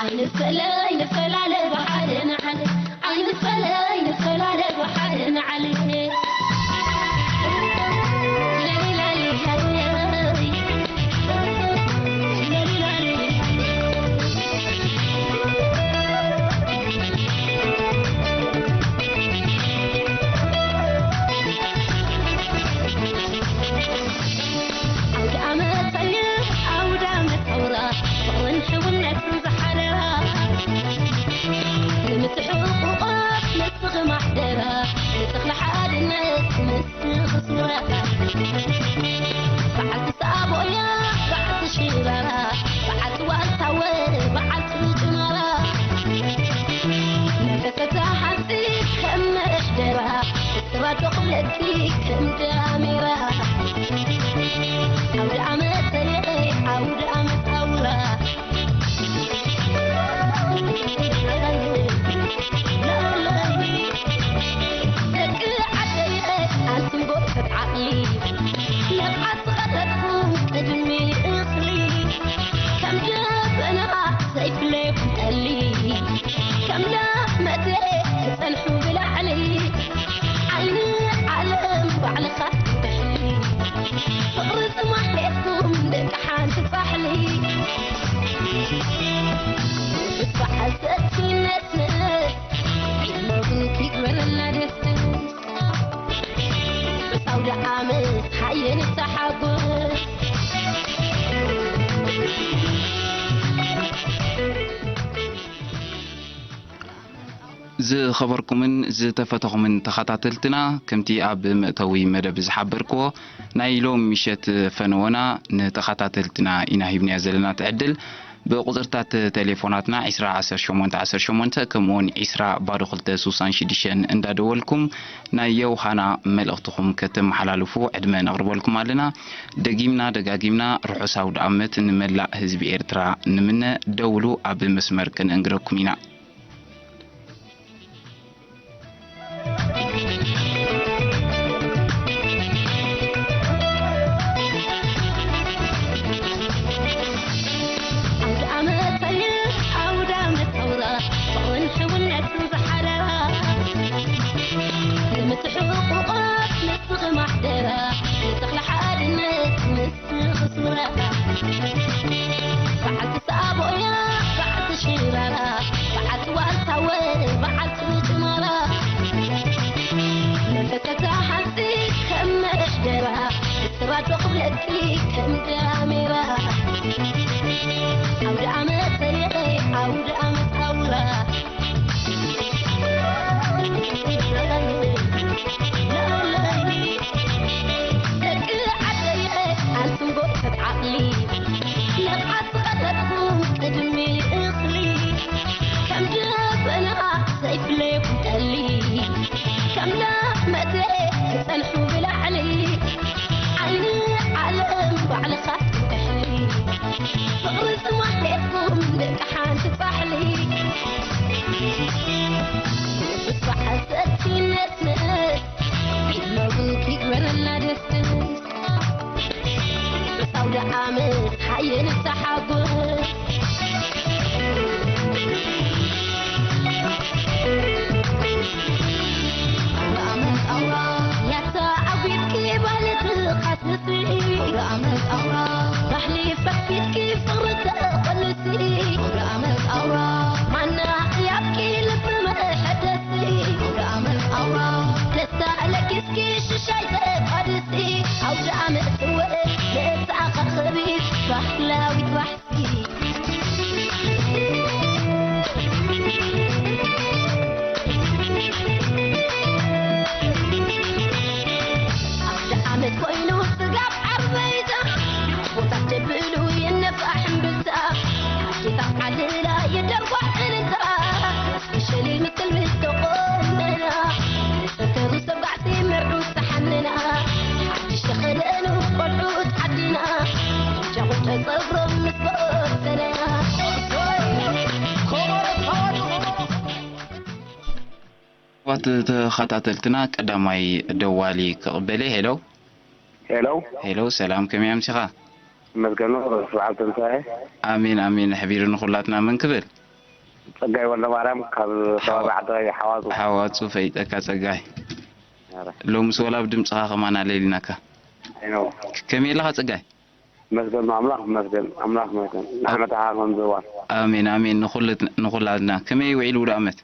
ኣይንፈለ ኣይንፈላለ ብሓደ ንዓለ። ኣይንፈለ ኣይንፈላለ ብሓደ ንዓለ። ኣውደ ዓመት ኣየ ኣውደ ዓመት ኣውራ፣ ፍቕርን ሕውነትን ዝሓደራ፣ ንምትሕቑቓፍ ንስኺ ማሕደራ፣ ንተኽለ ሓድነት ንስኺ ዙራ። በዓልቲ ሳቦያ፣ በዓልቲ ሽራራ፣ በዓልቲ ዋልታወ፣ በዓልቲ ጭማራ፣ መንፈሰ ተሓንፂ ከም መሕደራ፣ ስራዶ ክብለኪ ከም ዳሜራ። ኣውደ ዓመት ኣየ ኣውደ ዓመት ኣውራ። ደቂ ዓደየ ኣንቱም ጎበዝ ዓቕሊ፣ ንብዓት ዝቐረብኩም ቅድሚ እኽሊ፣ ከም ደበና ዘይፍለየኩም ጠሊ፣ ከም ላመተ ትጸንሑ ብላዕሊ፣ ዓይኒ ዓለም ባዕልኻ ትድሕሊ፣ ፍቕሪ ጽማሕ ቤትኩም ደቂ ሓንቲ ጻሕሊ። ብስብሓት ሰኪነት ነስ፣ ዒድመ ብሩክ ይግበረልና ደስደስ። ምስ ኣውደ ዓመት ሓየ ንተሓጎስ። ዝኸበርኩምን ዝተፈተኹምን ተኸታተልትና፣ ከምቲ ኣብ መእተዊ መደብ ዝሓበርክዎ፣ ናይ ሎም ምሸት ፈነወና ንተኸታተልትና ኢና ሂብናዮ ዘለና ትዕድል። ብቁጽርታት ቴሌፎናትና ዒስራ ዓሰርተ ሸሞንተ ዓሰርተ ሸሞንተ ከምኡውን ዒስራ ባዶ ክልተ ስሳን ሽዱሽተን እንዳደወልኩም ናይ የውሃና መልእኽትኹም ከተመሓላልፉ ዕድመ ነቕርበልኩም ኣለና። ደጊምና ደጋጊምና ርሑስ ኣውደ ዓመት ንመላእ ህዝቢ ኤርትራ ንምነ። ደውሉ፣ ኣብ መስመር ክንእንግደኩም ኢና። ኣውደ ዓመት ኣየ ኣውደ ዓመት ኣውራ፣ ፍቕርን ሕውነትን ዝሓደራ፣ ንምትሕቑቓፍ ንስኺ ማሕደራ፣ ንተኽለ ሓድነት ንስኺ ዙራ። በዓልቲ ሳቦያ፣ በዓልቲ ሽራራ፣ በዓልቲ ዋልታወ፣ በዓልቲ ጭማራ፣ መንፈሰ ተሓንፂ ከም መሕደራ፣ ስራዶ ክብለኪ ከም ዳሜራ። ኣውደ ዓመት ኣየ ኣውደ ዓመት ኣውራ። ደቂ ዓደየ ኣንቱም ጎበዝ ዓቕሊ፣ ንብዓት ዝቐረብኩም ቅድሚ እኽሊ፣ ከም ደበና ዘይፍለየኩም ጠሊ፣ ከም ላመተ ትጸንሑ ብላዕሊ፣ ዓይኒ ዓለም ባዕልኻ ትድሕሊ፣ ፍቕሪ ጽማሕ ቤትኩም ደቂ ሓንቲ ጻሕሊ። ብስብሓት ሰኪነት ነስ፣ ዒድ መብሩክ ይግበረልና ደስደስ። ምስ ኣውደ ዓመት ሓየ ንተሓጎስ። ኣውደ ዓመት ኣውራ። ያታ ዓዊትኪ ባህሊ ትኻስሲ። ኣውደ ዓመት ኣውራ። ባህሊ ፈኪትኪ ፍቕሪ ተቐልሲ። ኣውደ ዓመት ኣውራ። ማና ያብኪ ልቢ መሐደሲ። ኣውደ ዓመት ኣውራ። ደስታ ለኪስኪ ሽሻይ ተቓድሲ። ኣውደ ዓመት እወ ንተኣኻኸቢ ባህላዊት ባሕሲ። ኣውደ ዓመት ኮይኑ ስጋብ ዓርበይታ፣ ኣቦታት ደብሉ ይነፋሕ እምብልታ። ኣዴታት ዓልላ ይደርፋ ዕልልታ፣ ሸሊል ምትል ምስ ተቆነና፣ ሰተሩ ሰብ ጋዕሲ መርዑት ተሓንና፣ ሓድሽ ተኸደኑ ቆልዑት ዓድና፣ ቁጫ ቁጫ ጸጉሮም ምስ በተና። ክቡራት ተኸታተልትና፣ ቀዳማይ ደዋሊ ክቕበል እየ። ሄሎ። ሄሎ። ሄሎ፣ ሰላም፣ ከመይ ኣምሲኻ? ይመስገን፣ በዓል ትንሳኤ። ኣሜን፣ ኣሜን፣ ኣሕቢሩ ንኹላትና። መን ክብል? ጸጋይ ወልደማርያም ካብ ከባቢ ሓዋ-፣ ዓዲ ሓዋጹ። ሓዋጹ ፈይጠካ ጸጋይ። ኣረ። ሎምስ ወላ ብድምጽኻ ከማን ኣለሊናካ። ኣይ ነው። ከመይ ኣለኻ ጸጋይ? መስገን ኣምላኽ መስገን፣ ኣምላኽ መስገን። ንዓመታኻ ከም ዝዋል። ኣሜን፣ ኣሜን። ንኹልት-፣ ንኹላትና። ከመይ ውዒሉ ውደ ኣመት?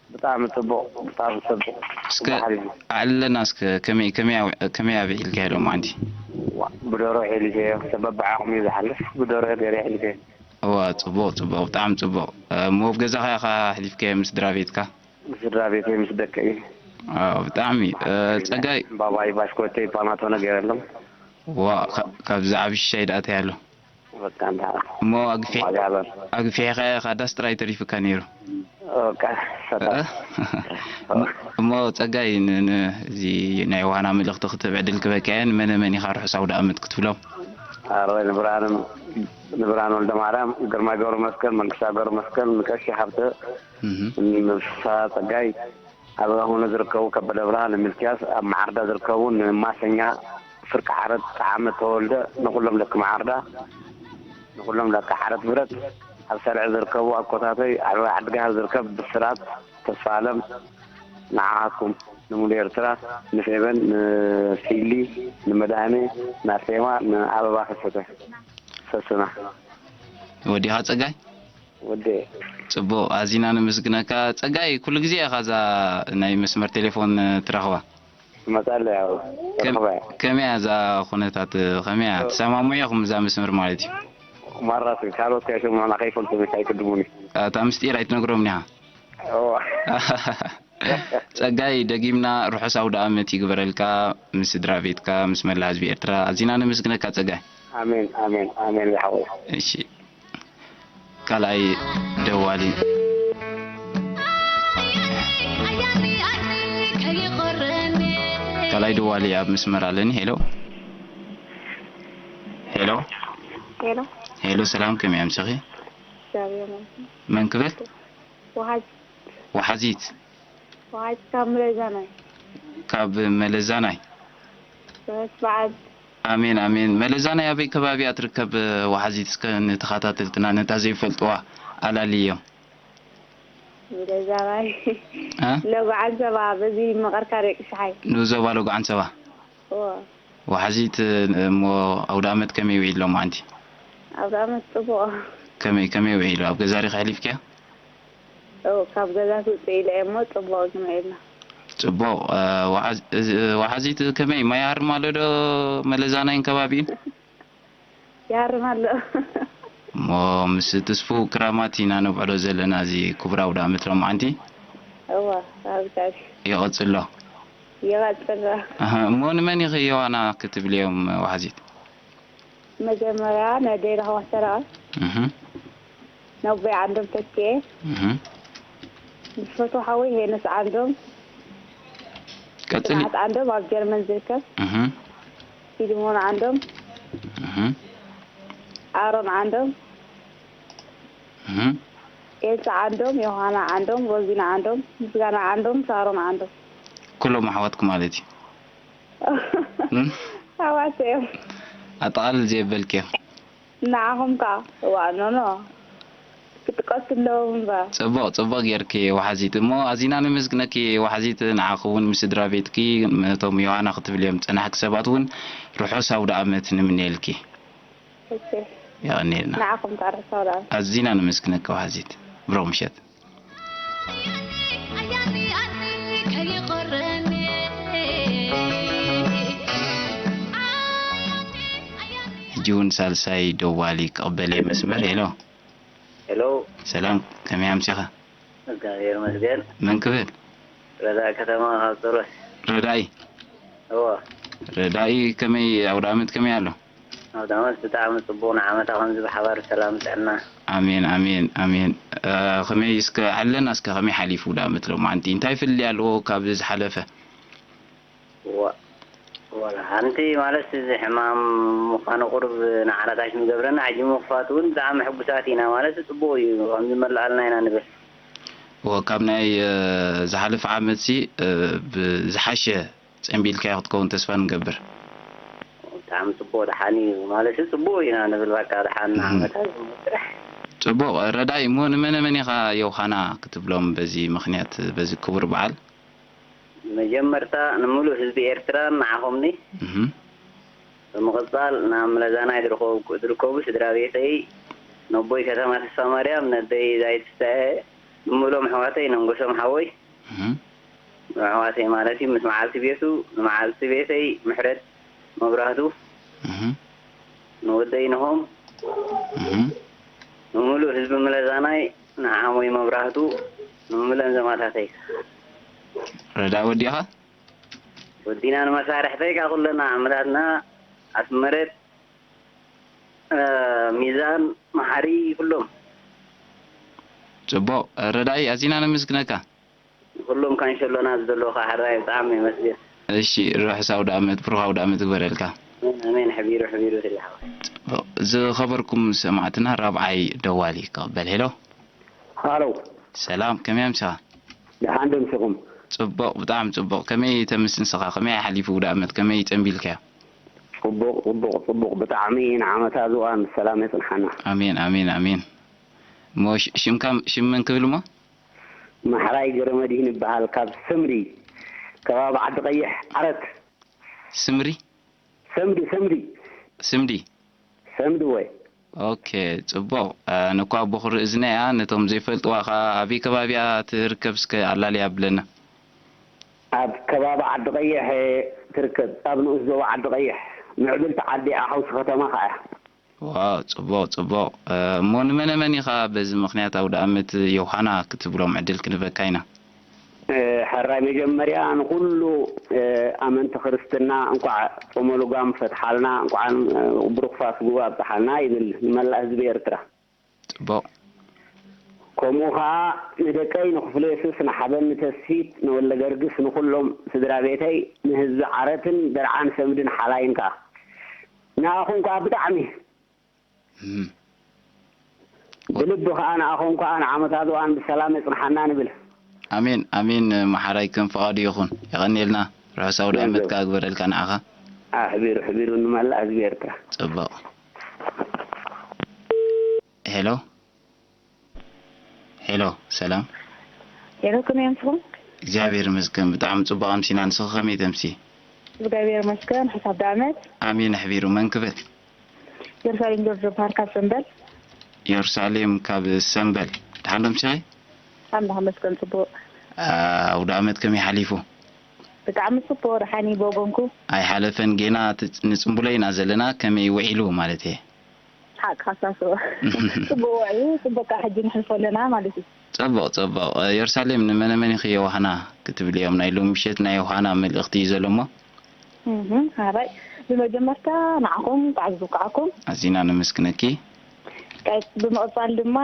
ብጣዕሚ ጽቡቕ፣ ብጣዕሚ ጽቡቕ። እስከ ጽቡቕ ሓሊፉ። ኣዕልለና እስከ ከመይ፣ ከመይ ኣው-፣ ከመይ ኣብዒልካዮ ሎማዓንቲ? ዋ፣ ብደሮ ሒሊፈዮ። ሰብ በብዓቕሙ እዩ ዝሓልፍ። ብደሮ ገይረ ሒሊፈዮ። እዋ፣ ጽቡቕ፣ ጽቡቕ፣ ብጣዕሚ ጽቡቕ። እ፣ እሞ ኣብ ገዛኻ ኢኻ ኣሕሊፍካዮ ምስ ስድራ ቤትካ? ምስ ስድራ ቤተይ፣ ምስ ደቀይ። ኣዎ፣ ብጣዕሚ፣ እ፣ ጸጋይ። ባባይ፣ ባሽኮተይ፣ ፓናቶነ ገይረሎም። ዋ፣ ካ-፣ ካብዚ ዓቢ ሽሻይ ደኣ እንታይ ኣሎ? በቃ፣ እንዳ እሞ ኣግፊ-፣ ዋጋ በል። ኣግፊሕካ ኢኻ፣ ዳስ ጥራይ ተሪፉካ ነይሩ። በቃ፣ ሰታ። እ? እሞ ጸጋይ፣ ን-፣ ን-፣ እዚ ናይ ዋና መልእኽቲ ክትብ ዕድል ክበካ እየ። ንመን መን ኢኻ ርሑስ ኣውደ ኣመት ክትብሎም? ኣረ፣ ንብርሃን፣ ንብርሃን ወልደማርያም፣ ግርማይ ገብረመስቀል፣ መንግስታ ገብረመስቀል፣ ንቀሺ ሃብተ፣ እህ። ንፍስሃ ጸጋይ፣ ኣብ ኣሁነ ዝርከቡ ከበደ ብርሃን፣ ንምልክያስ፣ ኣብ መዓርዳ ዝርከቡ ንማሰኛ፣ ፍርቂ ዓረት፣ ጸዓመ ተወልደ፣ ንኹሎም ደቂ መዓርዳ፣ ንኹሎም ደቂ ዓረት ብረት፣ ኣብ ሰርዒ ዝርከቡ ኣኮታተይ፣ ኣብ ዓድጋሃር ዝርከብ ብስራት ተስፋለም፣ ንዓኻትኩም፣ ንሙሉ ኤርትራ፣ ንፌበን፣ ንፊሊ፣ ንመድሃኔ፣ ንኣርሴማ፣ ንኣበባ ከሰተ። ሰስና። ወዲኻ ጸጋይ? ወዲ። ጽቡቕ፣ ኣዚና ነመስግነካ። ጸጋይ፣ ኩሉ ግዜ ኢኻ እዛ ናይ መስመር ቴሌፎን ትረኽባ? ትመጻለ ያው፣ ከም-፣ ትረኽባ እያ። ከመይ እያ እዛ ኩነታት፣ ከመይ እያ? ትሰማምዑ ኢኹም እዛ መስመር ማለት እዩ? ማራስ ካልኦት ከይሰምዑና ከይፈልጡ ምሽ ኣይቅድሙኒ። እታ ምስጢር ኣይትነግሮም ኒኻ? እዋ። ጸጋይ፣ ደጊምና ርሑስ ኣውደ ኣመት ይግበረልካ፣ ምስ ስድራ ቤትካ፣ ምስ መላ ህዝቢ ኤርትራ። ኣዚና ነመስግነካ ጸጋይ። ኣሜን፣ ኣሜን፣ ኣሜን ዝሓወይ። እሺ። ካልኣይ ደዋሊ። ካልኣይ ደዋሊ ኣብ መስመር ኣለኒ። ሄሎ። ሄሎ። ሄሎ። ሄሎ፣ ሰላም፣ ከመይ ኣምሰኺ? እግዚኣብሔር ይመስገን። መን ክብል? ወሓዚት። ወሓዚት። ወሓዚት ካብ መለዛናይ። ካብ መለዛናይ። ርሑስ በዓል። ኣሜን፣ ኣሜን። መለዛናይ ኣበይ ከባቢ እያ ትርከብ? ወሓዚት፣ እስከ ንተኸታተልትና ነታ ዘይፈልጥዋ ኣላልዮም። መለዛናይ። እ? ሎጉዓን ሰባ፣ በዚ መቐርካ ደቂ ሸሓይ። ንዞባ ሎጉዓን ሰባ። እዎ። ወሓዚት፣ እሞ ኣውደ ኣመት ከመይ ውዒሉ ሎማዓንቲ? ኣውደ ኣመት ጽቡቕ። ከመይ፣ ከመይ ውዒሉ? ኣብ ገዛ ዲኺ ኣሕሊፍክያ? እው፣ ካብ ገዛ ትውፅእ ኢለ እየ እሞ፣ ጽቡቕ ግን ውዒልና። ጽቡቕ። እ፣ ወሓዝ-፣ እዚ፣ ወሓዚት ከመይ? ማይ ይሃርም ኣሎ ዶ መለዛናይን ከባቢኡን? ይሃርም ኣሎ። እሞ ምስ ትስፉው ክራማት ኢና ነብዕሎ ዘለና እዚ ክቡር ኣውደ ኣመት ሎማዓንቲ። እወ፣ ኣብ ዛሽ። ይቐጽሎ። ይቐጽሎ። ኣሃ፣ እሞ ንመን ኢኺ ዮሃና ክትብልዮም ወሓዚት? መጀመርያ ነደይ ረኸባ ሰረቐ። እህ። ነቦይ ዓንዶም ተኪኤ። እህ። ዝፈትዎ ሓወይ ሄኖስ ዓንዶም። ቀጽሊ። ጽንዓት ዓንዶም ኣብ ጀርመን ዝርከብ። እህ። ፊልሞን ዓንዶም። እህ። ኣሮን ዓንዶም። እህ። ኤልሳ ዓንዶም፣ ዮሃና ዓንዶም፣ ሮዚና ዓንዶም፣ ምስጋና ዓንዶም፣ ሳሮን ዓንዶም። ኩሎም ኣሕዋትኩ ማለት እዩ። እም? ኣሕዋት እዮም። ኣጠቓልል ዘየበልክዮ። ንዓኹም ከኣ፣ እዋ፣ ኖ፣ ኖ። ክጥቀሱ ኣለዎም እምበር። ጽቡቕ፣ ጽቡቕ ጌርኪ ወሓዚት። እሞ ኣዚና ነመስግነኪ ወሓዚት፣ ንዓኺ እውን ምስ ስድራ ቤትኪ፣ ነቶም ዮሃና ክትብልዮም ዝጸናሕኪ ሰባት እውን ርሑስ ኣውደ ኣመት ንምነየልኪ። እሺ። የቐንየልና። ንዓኹም ከኣ ርሑስ ኣውደ ኣመት። ኣዚና ነመስግነኪ ወሓዚት። ብሩኽ ምሸት። ሕጂ እውን ሳልሳይ ደዋሊ ክቕበል እየ መስመር። ሄሎ። ሄሎ። ሰላም፣ ከመይ ኣምሲኻ? እግዚኣብሔር ይመስገን። መን ክብል? ረዳኢ ከተማ ካብ ጸሮስ። ረዳኢ? እወ። ረዳኢ፣ ከመይ፣ ኣውደ ኣመት ከመይ ኣሎ? ኣውደ ኣመት ብጣዕሚ ጽቡቕ፣ ንዓመታ ከምዚ ብሓባር ሰላም ጥዕና። ኣሜን፣ ኣሜን፣ ኣሜን። እ፣ ከመይ እስከ፣ ዓለና እስከ ከመይ ሓሊፉ ኣውደ ኣመት ሎማዓንቲ? እንታይ ፍልልይ ኣለዎ ካብ ዝሓለፈ? ዋ-፣ ዋላ ሓንቲ ማለት እዚ ሕማም ምዃኑ ቁሩብ ንዓራታሽ ንገብረና፣ ሕጂ ምኽፋቱ እውን ብጣዕሚ ሕጉሳት ኢና ማለት ጽቡቕ እዩ፣ ከምዚ መላኣልና ኢና ንብል። እወ፣ ካብ ናይ፣ እ፣ ዝሓለፈ ዓመትሲ፣ እ፣ ብዝሓሸ ጸንቢልካዮ ክትከውን ተስፋ ንገብር። ብጣዕሚ ጽቡቕ፣ ደሓን እዩ ማለት ጽቡቕ ኢና ንብል፣ በቃ ደሓን እህ። ዓመታ ይኹን ጥራሕ። ጽቡቕ ረዳይ፣ እሞ ንመነ መን ኢኻ ዮሃና ክትብሎም በዚ ምኽንያት፣ በዚ ክቡር በዓል? መጀመርታ ንምሉእ ህዝቢ ኤርትራ ንዓኹምኒ፣ እህም፣ ብምቕጻል ናብ ምለዛናይ ዝርከቡ ዝርከቡ ስድራ ቤተይ፣ ነቦይ ከተማ ተስፋ ማርያም፣ ነደይ ዛይት ስታየ፣ ብምሉኦም ኣሕዋተይ፣ ነንጎሶም ሓወይ፣ እህም፣ ንኣሕዋተይ ማለት እዩ፣ ምስ መዓልቲ ቤቱ፣ ንመዓልቲ ቤተይ ምሕረት መብራህቱ፣ እህም፣ ንወደይ ንሆም፣ እህም። ንምሉእ ህዝቢ ምለዛናይ፣ ንዓሞይ መብራህቱ፣ ንምሉእን ዘማታተይ። ረዳ ወዲኻ? ወዲና ንመሳርሕተይ፣ ካብ ኩለና ዓመታትና፣ ኣስመረት፣ እ፣ ሚዛን፣ መሓሪ፣ ኩሎም። ጽቡቕ ረዳይ፣ ኣዚና ነመስግነካ። ኩሎም ካንሸሎና ዘለዉ ከዓ ሕራይ ብጣዕሚ የመስግን። እሺ፣ ርሑስ ኣውደ ኣመት፣ ብሩኽ ኣውደ ኣመት ይግበረልካ። ኣሜን፣ ኣሜን። ሕቢሩ፣ ሕቢሩ ስለ ሓወይ። ጽቡቕ። ዝኸበርኩም ሰማዕትና፣ ራብዓይ ደዋሊ ክቕበል። ሄሎ። ሃሎ። ሰላም፣ ከመይ ኣምሲኻ? ደሓን ዶ ኣምሲኹም? ጽቡቕ፣ ብጣዕሚ ጽቡቕ። ከመይ ተምሲ ንስኻ? ከመይ ሓሊፉ ኣውደ ኣመት? ከመይ ጸንቢልካዮ? ጽቡቕ፣ ጽቡቕ፣ ጽቡቕ። ብጣዕሚ ንዓመታ ዝዋን ሰላም የጽንሓና። ኣሜን፣ ኣሜን፣ ኣሜን። እሞ ሽ-፣ ሽምካ፣ ሽም መን ክብል እሞ? ማሕራይ ገረመድህን ይበሃል፣ ካብ ሰምሪ፣ ከባቢ ዓዲ ቀይሕ፣ ዓረት። ስምሪ? ሰምዲ፣ ሰምዲ። ስምዲ? ሰምዲ ወይ። ኦኬ፣ ጽቡቕ። እ፣ ንኳ ብኹሪ እዝነያ፣ ነቶም ዘይፈልጥዋ ኸኣ ኣበይ ከባቢያ ትርከብ እስከ ኣላልያ ብለና። ኣብ ከባቢ ዓዲ ቀይሕ ትርከብ፣ ኣብ ንኡስ ዞባ ዓዲ ቀይሕ፣ ምዕብልቲ ዓዲ ኣሓውሲ ከተማ ኸኣ እያ። ዋው፣ ጽቡቕ፣ ጽቡቕ። እ፣ እሞ ንመነ መን ኢኻ በዚ ምኽንያት ኣውደ ኣመት ዮሃና ክትብሎም ዕድል ክንበካ ኢና? እ፣ ሕራይ መጀመርያ ንኹሉ፣ እ፣ ኣመንቲ ክርስትና እንቋዕ ጾመ ልጓም ፈትሓልና፣ እንቋዕ፣ እ፣ ብሩኽ ፋስግኡ ኣብጽሓልና ይብል ንመላእ ህዝቢ ኤርትራ። ጽቡቕ። ከምኡ ኸኣ ንደቀይ ንክፍሉ የሱስ፣ ንሓበን ንተስፊት፣ ንወልደ ገርግስ፣ ንኹሎም ስድራ ቤተይ፣ ንህዝቢ ዓረትን ደርዓን ሰምድን ሓላይን ከኣ። ንኣኹም ከኣ ብጣዕሚ እም። ብልቢ ከኣ ንኣኹም ከኣ ንዓመታ ዝዋን ብሰላም የጽንሓና ንብል። ኣሜን፣ ኣሜን። መሓራይ ከም ፍቓዱ ይኹን። የቐንየልና። ርሑስ ኣውደ ኣመት ከኣ ግበረልካ ንዓኻ። ኣሕቢሩ፣ ኣሕቢሩ ንመላእ ህዝቢ ኤርትራ። ጽቡቕ። ሄሎ። ሄሎ፣ ሰላም። ሄሎ፣ ከመይ ኣምስኹም? እግዚኣብሔር ይመስገን፣ ብጣዕሚ ጽቡቕ ኣምሲና። ንስኺ ከመይ ተምሲ? እግዚኣብሔር ይመስገን፣ ሕሳብ ዳመት። ኣሜን፣ ኣሕቢሩ። መን ክብል? ኢየሩሳሌም ጆርጆ በሃል ካብ ሰምበል። ኢየሩሳሌም ካብ ሰምበል። ደሓን ዶ ኣምሲኺ? ኣምላኽ ይመስገን፣ ጽቡቕ። አ፣ ኣውደ ኣመት ከመይ ሓሊፉ? ብጣዕሚ ጽቡቕ፣ ደሓን እዩ ብወገንኩ። ኣይሓለፈን፣ ጌና ትጽ-፣ ንጽምብሎ ኢና ዘለና፣ ከመይ ውዒሉ ማለት እየ። ሓቅኻ ሳሶ። ጽቡቕ ውዒሉ፣ ጽቡቕ ከዓ ሕጂ ንሕልፎ ኣለና ማለት እዩ። ጽቡቕ፣ ጽቡቕ። ኢየሩሳሌም፣ ንመነ መን ኢኺ ዮሃና ክትብልዮም? ናይ ሎሚ ምሸት ናይ ዮሃና መልእኽቲ እዩ ዘሎ እሞ። እህ፣ ሓራይ። ብመጀመርታ ንዓኹም፣ እንቋዕ ዝበቃዕኩም። ኣዚና ነመስግነኪ። ቀጽ-፣ ብምቕጻል ድማ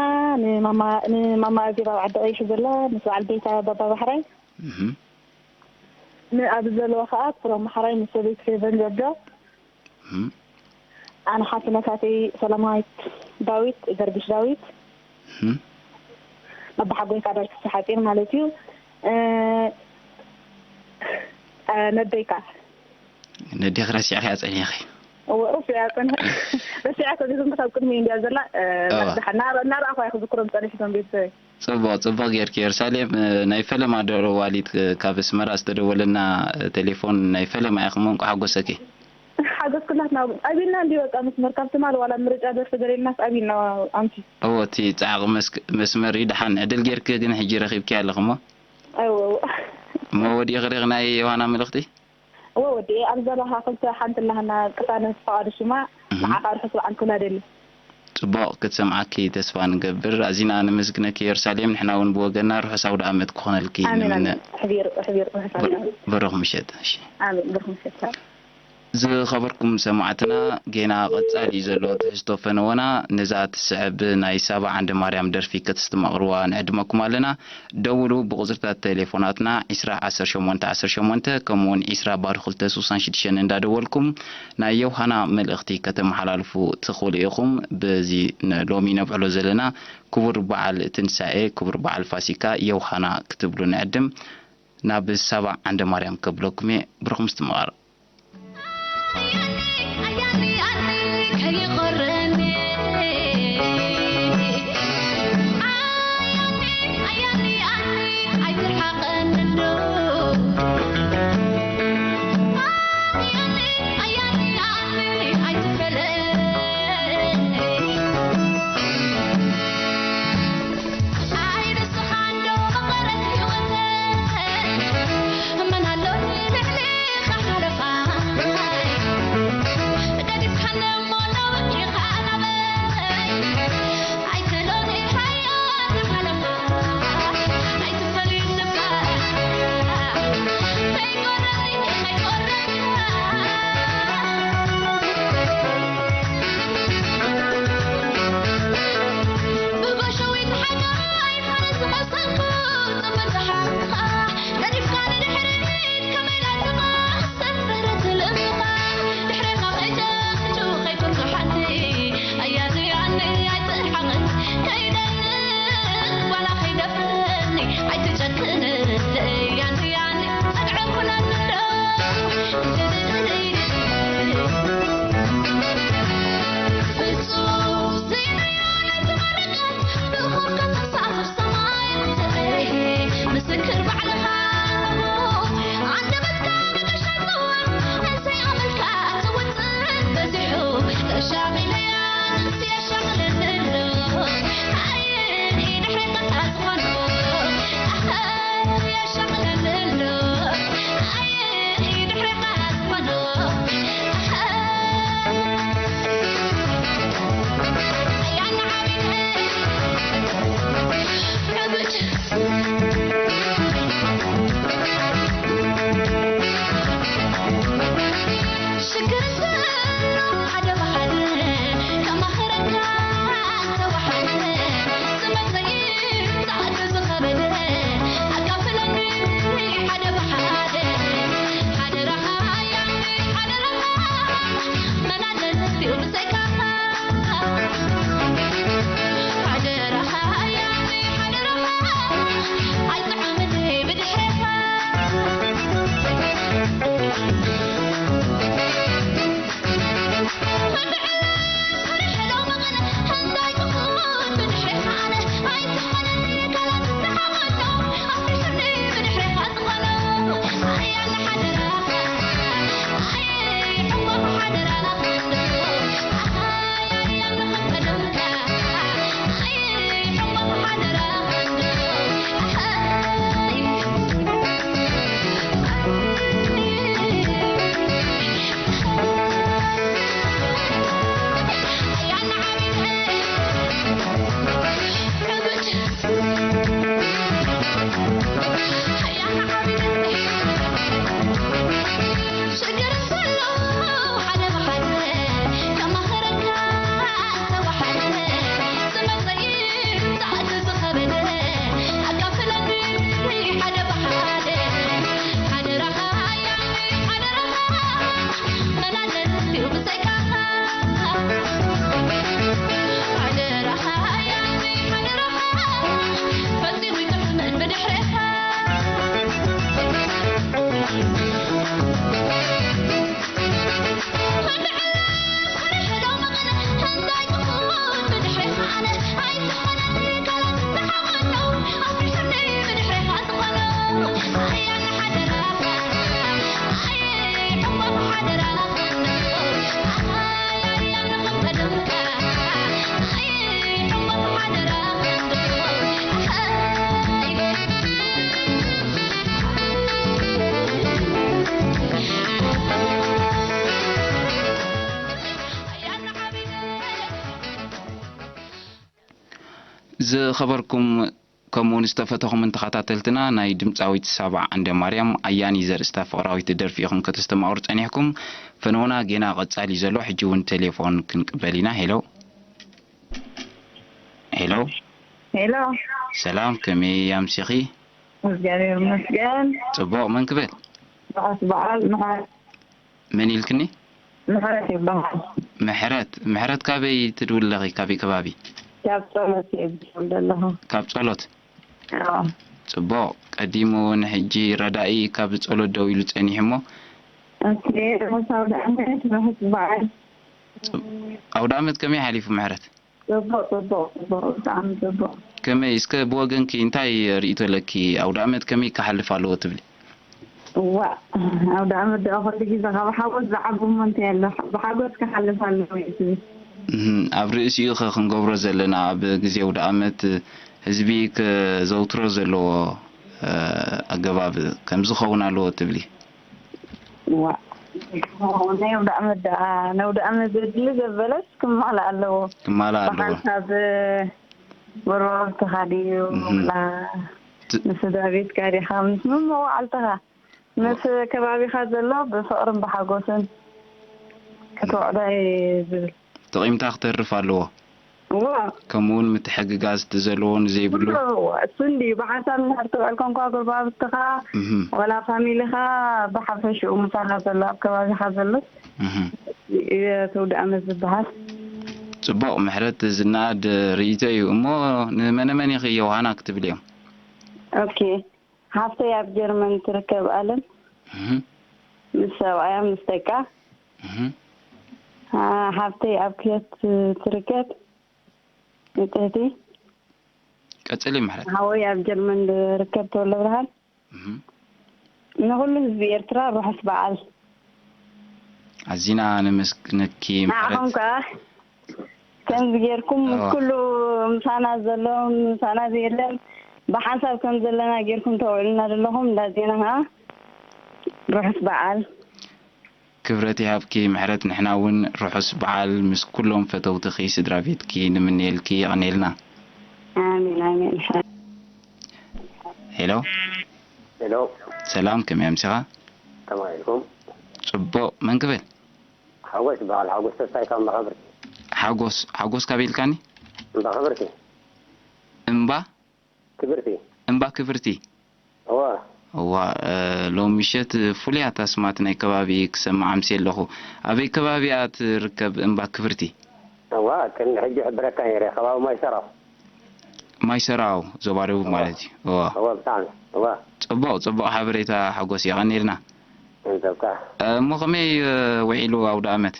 ንማማ፣ ንማማ ኣዜብ ኣብ ዓዲ ቀይሕ ዘላ፣ ምስ በዓል ቤታ ባባ ባሕራይ። እህ። ንኣብ ዘለዋ ከዓ ክብሮም ማሕራይ ምስ ሰበይቱ ፌቨን ጆርጆ። እም። ኣነ ሓፍነታተይ ሰላማዊት ዳዊት፣ ገርግሽ ዳዊት። እም። ኣባሓጎይካ ዳዊት ፍስሓጽዮን ማለት እዩ። እ፣ እ፣ ነደይካ። ነዴኺ ረሲዕኽያ ጸኒሕኺ። እወ፣ ረሲዐ ጸኒሐ። ረሲዐ ከዚኹም ክሳብ ቅድሚ እንድያ ዘላ፣ እ፣ እዋ። እናርኣ-፣ እናርኣኹ እየ ክዝክሮም ጸኒሑ እቶም ቤተሰበይ። ጽቡቕ፣ ጽቡቕ ጌርኪ። ኢየሩሳሌም፣ እ፣ ናይ ፈለማ ደዋሊት፣ እ፣ ካብ ኣስመራ ዝተደወለና፣ እ፣ ቴሌፎን ናይ ፈለማ ኢኺ እሞ እንቋዕ ሓጎሰኪ። ሓጎስ ኩላትና። ኣቢልና እንዲ በቃ መስመር ካብ ትማል ዋላ ምርጫ ደርፊ ገሌልናስ ኣቢልና ኣምሲ። እዎ፣ እቲ ጻዕቒ መስክ-፣ መስመር እዩ። ደሓን ዕድል ጌርኪ ግን ሕጂ ረኺብኪ ኣለኺ እሞ። እዎ፣ እዎ። እሞ ወዲእኺ ዲኺ ናይ ዮሃና መልእኽቲ? እወ ወዲኤ፣ ኣብ ዘባኻ ክልተ ሓንቲ ኣላህና ቅሳነት ፍቓዱ ሽማ፣ እህ። ንዓኻ ርሑስ በዓል ክብላ ደሊ። ጽቡቕ፣ ክትሰምዓኪ ተስፋ ንገብር። ኣዚና ነመስግነኪ ኢየሩሳሌም፣ ንሕና እውን ብወገንና ርሑስ ኣውደ ኣመት ክኾነልኪ ኣሜን፣ ንምነ። ኣሜን። ሕቢር፣ ሕቢር፣ ርሑስ ኣውደ ኣመት። ብሩኽ ምሸት። እሺ። ኣሜን፣ ብሩኽ ምሸት። ዝኸበርኩም ሰማዕትና፣ ጌና ቀጻሊ እዩ ዘሎ ትሕዝቶ ፈነወና። ነዛ ትስዕብ ናይ ሳባ ዓንደ ማርያም ደርፊ ከተስተማቕርዋ ንዕድመኩም ኣለና። ደውሉ ብቁጽርታት ቴሌፎናትና ዒስራ ዓሰርተ ሸሞንተ ዓሰርተ ሸሞንተ ከምኡውን ዒስራ ባዶ ክልተ ስሳን ሽዱሽተን እንዳደወልኩም ናይ ዮሃና መልእኽቲ ከተመሓላልፉ ትኽእሉ ኢኹም። በዚ ን-፣ ሎሚ ነብዕሎ ዘለና ክቡር በዓል ትንሳኤ፣ ክቡር በዓል ፋሲካ ዮሃና ክትብሉ ንዕድም። ናብ ሳባ ዓንደ ማርያም ከብለኩም እየ። ብሩኽ ምስትምቓር። ዝኸበርኩም ከምኡውን ዝተፈተኹምን ተኸታተልትና፣ ናይ ድምጻዊት ሳባ ዓንደ ማርያም ኣያኒ ዘርእስታ ፍቕራዊት ደርፊ ኢኹም ከተስተማቕሩ ጸኒሕኩም። ፈነውና ጌና ቀጻሊ ዘሎ፣ ሕጂ እውን ቴሌፎን ክንቅበል ኢና። ሄሎ። ሄሎ። ሄሎ። ሰላም፣ ከመይ ኣምሲኺ? እግዚኣብሔር ይመስገን። ጽቡቕ፣ መን ክብል? በዓል፣ በዓል፣ መሓ- መን ኢልክኒ? ምሕረት ይበሃል። ምሕረት፣ ምሕረት ካበይ ትድውሊ ኣለኺ? ካበይ ከባቢ? ካብ ጸሎት እየ ዝደውል ዘለኹ። ካብ ጸሎት? ኣዎ። ጽቡቕ። ቀዲሙ ንሕጂ ረዳኢ ካብ ጸሎት ደው ኢሉ ጸኒሑ እሞ። እስኪ ርሑስ ኣውደ ዓመት፣ ርሑስ በዓል። ጽብ-፣ ኣውደ ዓመት ከመይ ሓሊፉ ምሕረት? ጽቡቕ፣ ጽቡቕ፣ ጽቡቕ፣ ብጣዕሚ ጽቡቕ። ከመይ፣ እስከ ብወገንኪ እንታይ ርእይቶ ኣለኪ? ኣውደ ዓመት ከመይ ክሓልፍ ኣለዎ ትብሊ? እዋእ፣ ኣውደ ዓመት ደኣ ኩሉ ግዜ ካብ ሓጎስ ዝዓቢ እሞ እንታይ ኣሎ? ብሓጎስ ክሓልፍ ኣለዎ እዩ ዝብል። እህም፣ ኣብ ርእሲኡ ኸ ክንገብሮ ዘለና ኣብ ግዜ ኣውደ ዓመት ህዝቢ ከዘውትሮ ዘለዎ፣ እ፣ ኣገባብ ከምዚ ክኸውን ኣለዎ ትብሊ? እዋእ፣ ናይ ኣውደ ዓመት ደኣ፣ ነውደ ዓመት ዘድሊ ዘበለስ ክማላእ ኣለዎ። ክማላእ ኣለዎ። ብሓንሳብ ጎረባብትኻ ድዩ? እህም። ወላ ት- ንስድራ ቤትካ ዲኻ? ምስ መመዋዕልትኻ፣ ምስ ከባቢኻ ዘሎ ብፍቕርን ብሓጎስን ክትውዕሎ እየ ዝብል። ጥቒምታ ክተርፍ ኣለዎ። እዋ። ከምኡ እውን ምትሕግጋዝ እቲ ዘለዎ ንዘይብሉ። እዋ፣ እሱ እንድዩ ብሓንሳብ እንድሕር ትውዕል ኮንኳ ጎረባብትኻ፣ እህም። ወላ ፋሚሊኻ ብሓፈሽኡ ምሳኻ ዘሎ ኣብ ከባቢኻ ዘሎ እህም። እቲ ኣውደ ዓመት ዝበሃል። ጽቡቕ ምሕረት፣ ዝነኣድ ርእይቶ እዩ። እሞ ንመነመን ኢኺ ዮሃና ክትብልዮም? ኦኬ። ሓፍተይ ኣብ ጀርመን ትርከብ ኣለም። እህ። ምስ ሰብኣያ ምስ ደቃ። እህ። አ፣ ሓፍተይ ኣብ ኩዌት ትርከብ ንጽህቲ። ቀጽሊ ምሕረት። ሓወይ ኣብ ጀርመን ዝርከብ ተወልደ ብርሃን። እህ። ንኹሉ ህዝቢ ኤርትራ ርሑስ በዓል። ኣዚና ነመስግነኪ ምሕረት። ንዓኹም ከኣ ከምዚ ጌርኩም ምስ እዋ። ኩሉ ምሳና ዘሎ፣ ምሳና ዘየለን ብሓንሳብ ከም ዘለና ጌርኩም ተውዕሉና ዘለኹም እንዳ ዜና ከኣ ርሑስ በዓል። ክብረት ይሃብኪ ምሕረት፣ ንሕና እውን ርሑስ በዓል ምስ ኩሎም ፈተውትኺ ስድራ ቤትኪ ንምነየልኪ። የቐንየልና። ኣሜን፣ ኣሜን። ሄሎ። ሄሎ። ሰላም፣ ከመይ ኣምሲኻ? ከመይ ኢልኩም? ጽቡቕ፣ መን ክብል? ሓጎስ ይበሃል። ሓጎስ ተስፋይ ካብ እምባ ክብርቲ። ሓጎስ፣ ሓጎስ ካበይ ኢልካኒ? እምባ ክብርቲ። እምባ? ክብርቲ። እምባ ክብርቲ? እወ። እዋ፣ እ፣ ሎሚ ምሸት ፍሉያት ኣስማት ናይ ከባቢ ክሰምዕ ኣምስየ ኣለኹ። ኣበይ ከባቢ እያ ትርከብ እምባ ክብርቲ? እዋ፣ ቅድሚ ሕጂ ይሕብረካ ነይረ፣ ከባቢ ማይ ሰራው። ማይ ሰራው፣ ዞባ ደቡብ እዋ። ማለት እዩ። እዋ። እዋ፣ ብጣዕሚ። እዋ። ጽቡቕ፣ ጽቡቕ ሓበሬታ ሓጎስ፣ የቐንየልና። እንተብካ። እ፣ እሞ ከመይ፣ እ፣ ውዒሉ ኣውደ ኣመት?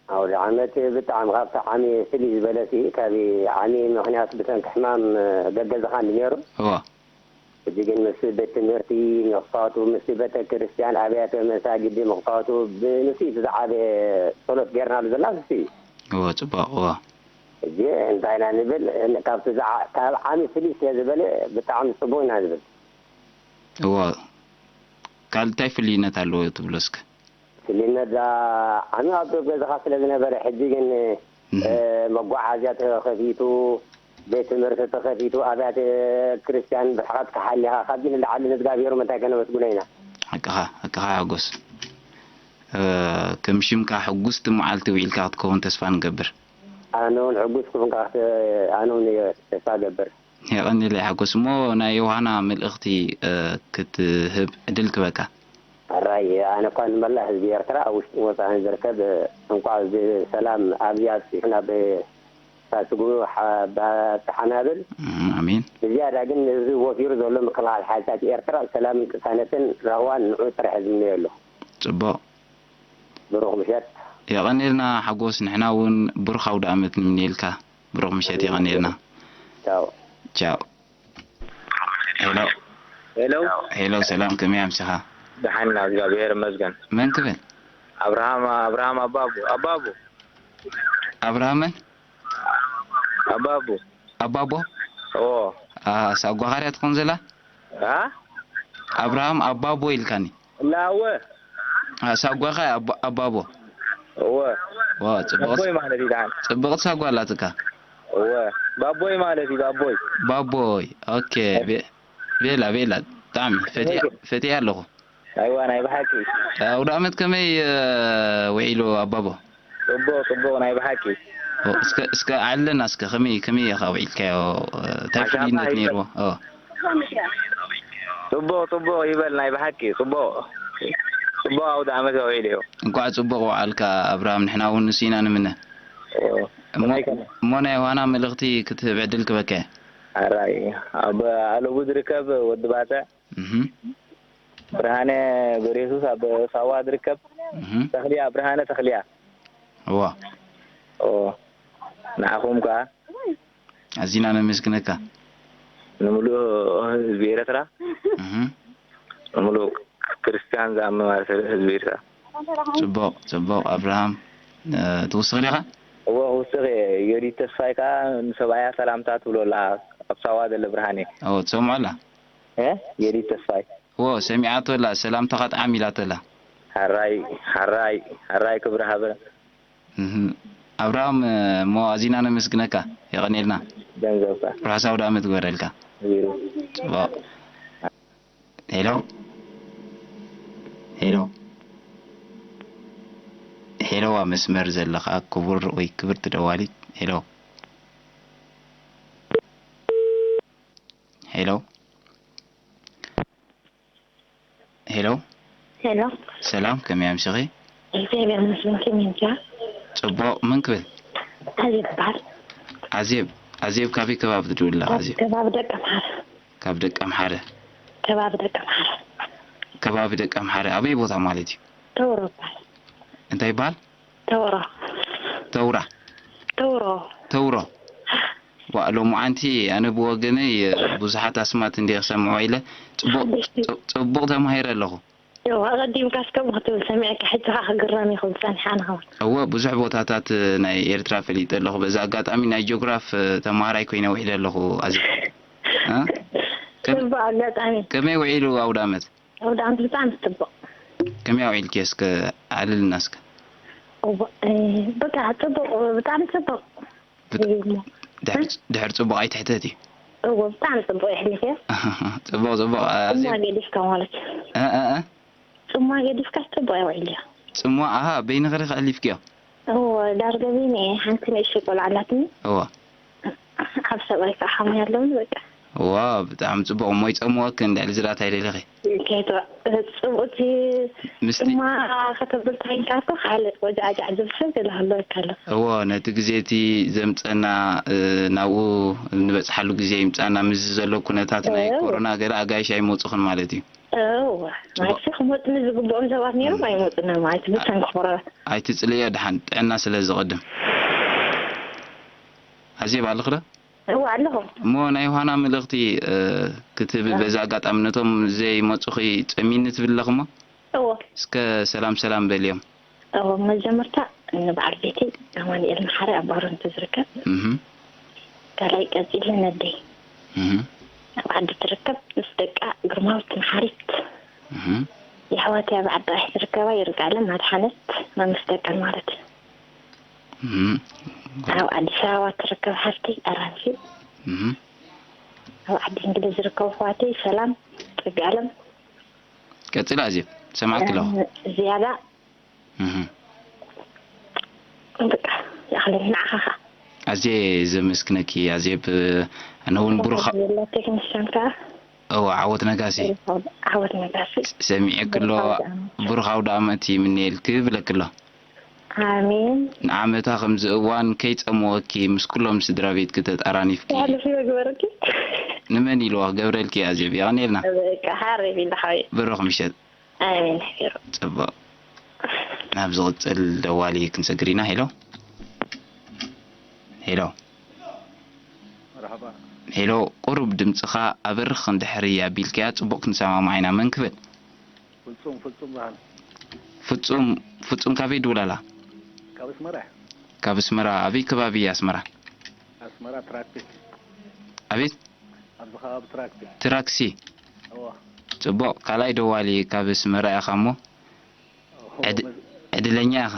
ኣውደ ዓመት ብጣዕሚ ካብቲ ዓሚ ፍልይ ዝበለ ሲ፣ ካብ ዓሚ ምኽንያት ብሰንኪ ሕማም ገገዝኻ እንዲ ነይሩ። እዋ። ሕጂ ግን ምስ ቤት ትምህርቲ ምኽፋቱ፣ ምስ ቤተ ክርስቲያን ኣብያተ መሳጊድ ምኽፋቱ፣ ብንሱ እቲ ዝዓበየ ጸሎት ጌርናሉ ዘለና ንሱ እዩ። እዋ፣ ጽቡቕ፣ እዋ። ሕጂ እንታይ ኢና ንብል፣ ካብቲ ዝዓ-፣ ካብ ዓሚ ፍልይ ስለ ዝበለ ብጣዕሚ ጽቡቕ ኢና ንብል። እዋ። ካልእ እንታይ ፍልይነት ኣለዎ ትብሎ እስከ? ፍልይነት እዛ ዓሚ ኣብ ዶብ ገዛኻ ስለ ዝነበረ፣ ሕጂ ግን፣ እህ። እ፣ መጓዓዝያ ተኸፊቱ፣ ቤት ትምህርቲ ተኸፊቱ፣ ኣብያተ ክርስቲያን ብርሕቐት ክሓሊኻ፣ ካብዚ ንላዕሊ ንእግዚኣብሔር ምንታይ ከነመስግኖ ኢና? ሓቅኻ፣ ሓቅኻ ሓጎስ። እ፣ ከም ሽምካ ሕጉስቲ መዓልቲ ውዒልካ ክትከውን ተስፋ ንገብር። ኣነ እውን ሕጉስ ክኹንካ ክተ-፣ ኣነ እውን እየ ተስፋ ገብር። የቐንየለይ ሓጎስ። እሞ ናይ ዮሃና መልእኽቲ፣ እ፣ ክትህብ ዕድል ክበካ። ሕራይ፣ ኣነ እኳ ንመላእ ህዝቢ ኤርትራ ኣብ ውሽጥን ወጻእን ዝርከብ፣ እንቋዕ እዚ ሰላም ኣብዚ ኣብጺሑ ናብ ሳስጉ ሓ-፣ ባጽሓና ብል። እም፣ ኣሜን። ብዝያዳ ግን ነዚ ወፊሩ ዘሎ ምክልኻል ሓይልታት ኤርትራ ሰላምን ቅሳነትን ራህዋን ንዑ ጥራሕ ዝምነዮ ኣለኹ። ጽቡቕ። ብሩኽ ምሸት። የቐንየልና ሓጎስ፣ ንሕና እውን ብሩኽ ኣውደ ኣመት ንምነየልካ። ብሩኽ ምሸት፣ የቐንየልና። ቻው። ቻው። ሄሎ። ሄሎ። ሄሎ፣ ሰላም፣ ከመይ ኣምሲኻ? ደሓን ኢና፣ እግዚኣብሔር ይመስገን። መን ክብል? ኣብርሃም፣ ኣብርሃም ኣባቡ፣ ኣባቡ። ኣብርሃም መን? ኣባቡ። ኣባቦ? እዎ። አ፣ ሳጓኻ ድያ ትኾን ዘላ? አ? ኣብርሃም ኣባቦ ኢልካኒ። ላወ። አ፣ ሳጓኻ ኣባ-፣ ኣባቦ። እወ። ዋ፣ ጽብቕቲ፣ ኣቦይ ማለት እዩ ደሓን። ጽብቕቲ ሳጓ ኣላትካ። እወ፣ ባቦይ ማለት እዩ፣ ባቦይ። ባቦይ፣ ኦኬ። ቤ-፣ ቤላ፣ ቤላ፣ ብጣዕሚ ፈትያ፣ ፈትያ ኣለኹ። ኣይዋ፣ ናይ ብሓቂ። ኣውደ ዓመት ከመይ፣ እ፣ ውዒሉ ኣባቦ? ጽቡቕ፣ ጽቡቕ፣ ናይ ብሓቂ። ኦ፣ እስከ፣ እስከ ኣዕልለና እስከ፣ ከመይ፣ ከመይ ኢኻ ውዒልካዮ? እ፣ እንታይ ኣሻምታ ፍልይነት ይበል። ነይርዎ? ኦ። ጽቡቕ፣ ጽቡቕ ይበል፣ ናይ ብሓቂ ጽቡቕ፣ ጽቡቕ ኣውደ ዓመት ኣውዒሉ እዩ። እንኳዕ ጽቡቕ ወዓልካ ኣብርሃም፣ ንሕና እውን ንሱ ኢና ንምነ። ኦ፣ እሞ፣ ከመይ ከመይ? እሞ ናይ ዮሃና መልእኽቲ ክትህብ ዕድል ክበካ እየ። ኣራይ፣ ኣብ ኣለቡ ዝርከብ ወዲ ባጽዕ፣ እህ። ብርሃነ ገብረየሱስ ኣብ ሳዋ ዝርከብ፣ እህ። ተኽልያ፣ ብርሃነ ተኽልያ። እዋ። ኦ፣ ንዓኹም ከኣ። ኣዚና ነመስግነካ። ንምሉእ ህዝቢ ኤርትራ። እህ። ንምሉእ ክርስትያን ዝኣምን ማለት ህዝቢ ኤርትራ። ጽቡቕ፣ ጽቡቕ ኣብርሃም፣ እ፣ ትውስኽ ዲኻ? እወ፣ ክውስኽ እየ። ዮዲት ተስፋይ ከኣ ንሰብኣያ ሰላምታ ትብሎ ኣላ፣ ኣብ ሳዋ ዘሎ ብርሃነ። ኦ፣ ትሰምዖ ኣላ? እ? ዮዲት ተስፋይ። እወ፣ ሰሚዓቶ ኣላ፣ ሰላምታኻ ጥዓም ኢላቶ ኣላ። ሓራይ፣ ሓራይ፣ ሓራይ ክብሪ ሃበ። እህ። ኣብርሃም፣ እሞ ኣዚና ነመስግነካ። የቐንየልና። ገንዘብካ። ርሑስ ኣውደ ዓመት ግበረልካ። ነቢሩ። ጽቡቕ። ሄሎ። ሄሎ። ሄሎ፣ ኣብ መስመር ዘለኻ ክቡር ወይ ክብርቲ ደዋሊት። ሄሎ። ሄሎ። ሄሎ። ሄሎ። ሰላም፣ ከመይ ኣምሲኺ? እግዚኣብሔር ይመስገን፣ ከመይ ኢኻ? ጽቡቕ፣ መን ክብል? ኣዜብ ይበሃል። ኣዜብ፣ ኣዜብ ካበይ ከባቢ ትድውል ኣለኻ ካብ ኣዜብ? ከባቢ ደቀምሓረ። ካብ ደቀምሓረ። ከባቢ ደቀምሓረ። ከባቢ ደቀምሓረ ኣበይ ቦታ ማለት እዩ? ተውሮ ይበሃል። እንታይ ይበሃል? ተውሮ። ተውራ። ተውሮ። ተውሮ። ዋእ፣ ሎምዓንቲ ኣነ ብወገነይ ብዙሓት ኣስማት እንድየ ክሰምዖ ኢለ ጽቡቕ፣ ሓደሽቲ። ጽ-፣ ጽቡቕ ተማሂረ ኣለኹ። እዋ፣ ኣቐዲምካስ ከምኡ ክትብል ሰሚዐካ፣ ሕጂ ኸኣ ክግረም እየ ክብል ጸኒሐ ኣነ ኸማን። እወ፣ ብዙሕ ቦታታት ናይ ኤርትራ ፈሊጠ ኣለኹ። በዚ ኣጋጣሚ ናይ ጂኦግራፍ ተማሃራይ ኮይነ ውዒለ ኣለኹ። ኣዚ-፣ እ? ከም-፣ ጽቡቕ ኣጋጣሚ። ከመይ ውዒሉ ኣውደ ኣመት? ኣውደ ኣመት ብጣዕሚ ጽቡቕ። ከመይ ኣውዒልክዮ እስከ ኣዕልልና እስከ? እዋ፣ እ፣ በቃ ጽቡቕ፣ ብጣዕሚ ጽቡቕ። ብጥ-፣ እዩ እሞ። ድሕር፣ እ? ድሕር ጽቡቕ ኣይትሕተት እዩ። እዎ፣ ብጣዕሚ ጽቡቕ የሕሊፍዮ። ጽቡቕ፣ ጽቡቕ፣ ኣዝዩ ጽምዋ ገዲፍካ ማለት። እ፣ እ፣ እ? ጽምዋ ገዲፍካ ጽቡቕ ኣውዒልዮ። ጽምዋ፣ ኣሃ፣ በይንኺ ዲኺ ኣሕሊፍክዮ? እዎ፣ ዳርጋ በይነይ እየ። ሓንቲ ንእሽተይ ቆልዓ ኣላትኒ። እዎ። ኣብ ሰብኣይ ከዓ ሓሙይ ኣለውኒ፣ በቃ። ዋው፣ ብጣዕሚ ጽቡቕ። እሞ ይጸምወክን፣ ልዕሊ ዝራ እንታይ ደሊኺ? ከይትወ-፣ ጽቡቕቲ ምስቲ ጽማ ከተብል ታይንካ እኮ ካልእ ወጃዕጃዕ ዝብል ሰብ ገለ ክህልወካ ኣሎ። እዎ፣ ነቲ ግዜ እቲ ዘምጸና፣ እ፣ ናብኡ እንበጽሓሉ ግዜ ይምጻና። ምስዚ ዘሎ ኩነታት ናይ እዎ። ኮሮና ገለ ኣጋይሽ ኣይመጹኽን ማለት እዩ። እዎ፣ ጽቡቕ። ናይሲ ክመጹኒ ዝግብኦም ሰባት ነይሮም እም። ኣይመጹን እዮም። ኣይቲ ብሰንኪ ኮሮና። ኣይትጽልዮ፣ ድሓን ጥዕና ስለ ዝቕድም። ኣዜብ ኣለኺ ዶ? እወ፣ ኣለኹ። እሞ ናይ ዮሃና መልእኽቲ፣ እ፣ ክትህቢ፣ እ። በዚ ኣጋጣሚ ነቶም ዘይመጹኺ ጸሚኒ ትብሊ ኣለኺ እሞ? እወ። እስከ ሰላም ሰላም በልዮም። እወ፣ መጀመርታ ንበዓል ቤተይ ኣማኑኤል መሓሪ ኣብ ባሮንቱ ዝርከብ። እህ። ካልኣይ ቀጺለ ነደይ እህ። ኣብ ዓዲ ትርከብ ምስ ደቃ ግርማዊት መሓሪት። እህ። የሕዋተይ ኣብ ዓዲ ቃይሕ ዝርከባ ይርጋለም፣ ኣድሓነት፣ መምስ ደቀን ማለት እዩ። እህ። ኣብ ኣዲስ ኣበባ ትርከብ ሓፍተይ ኣራንሺ። እህ። ኣብ ዓዲ እንግሊዝ ዝርከቡ ኣሕዋተይ ሰላም፣ ጽጋለም። ቀጽሊ ኣዜብ፣ ሰማዕኪ ኣለኹ። ዝያዳ እህ። በቃ፣ ይኣኽለኒ ንዓኻ ኸኣ። ኣዝየ ዘመስግነኪ ኣዜብ፣ ኣነ እውን ብሩኽ ብሩኽ ኣውደ ኣመት። ቴክኒሻን ከኣ። እወ፣ ዓወት ነጋሲ። ብሩኽ ኣውደ-፣ ዓወት ነጋሲ። ሰሚዐኪ ብሩኽ ኣለኹ፣ ኣውደ ኣመት። ብሩኽ ኣውደ ኣመት ይምነየልኪ ይብለኪ ኣለኹ። ኣሜን። ንዓመታ ከምዚ እዋን ከይጸመወኪ ምስ ኩሎም ስድራ ቤትኪ ተጣራኒፍኪ። የሕልፍ ይግበረኪ። ንመን ኢልዋ ክገብረልኪ ኣዜብ፣ የቐንየልና። በቃ፣ ሓረይ ቢላ ሓወይ። ብሩኽ ምሸት። ኣሜን፣ ሕፊሩ። ጽቡቕ። ናብ ዝቕጽል ደዋሊ ክንሰግር ኢና። ሄሎ። ሄሎ። መርሓባ። ሄሎ፣ ቁሩብ ድምጽኻ ኣበርኽ እንድሕሪ ኣቢልካያ ጽቡቕ ክንሰማማዕ ኢና። መን ክብል? ፍጹም፣ ፍጹም በሃል። ፍጹም፣ ፍጹም ካበይ ድውላላ? ካብ ኣስመራ። ካብ ኣስመራ። ኣበይ ከባቢ ኣስመራ? ኣስመራ ትራክሲ። ኣቤት? ኣብዚ ከባቢ ትራክሲ። ትራክሲ። እወ። ጽቡቕ፣ ካልኣይ ደዋሊ ካብ ኣስመራ ኢኻ እሞ፣ እወ፣ ዕድ-፣ መዝ-፣ ዕድለኛ ኢኻ።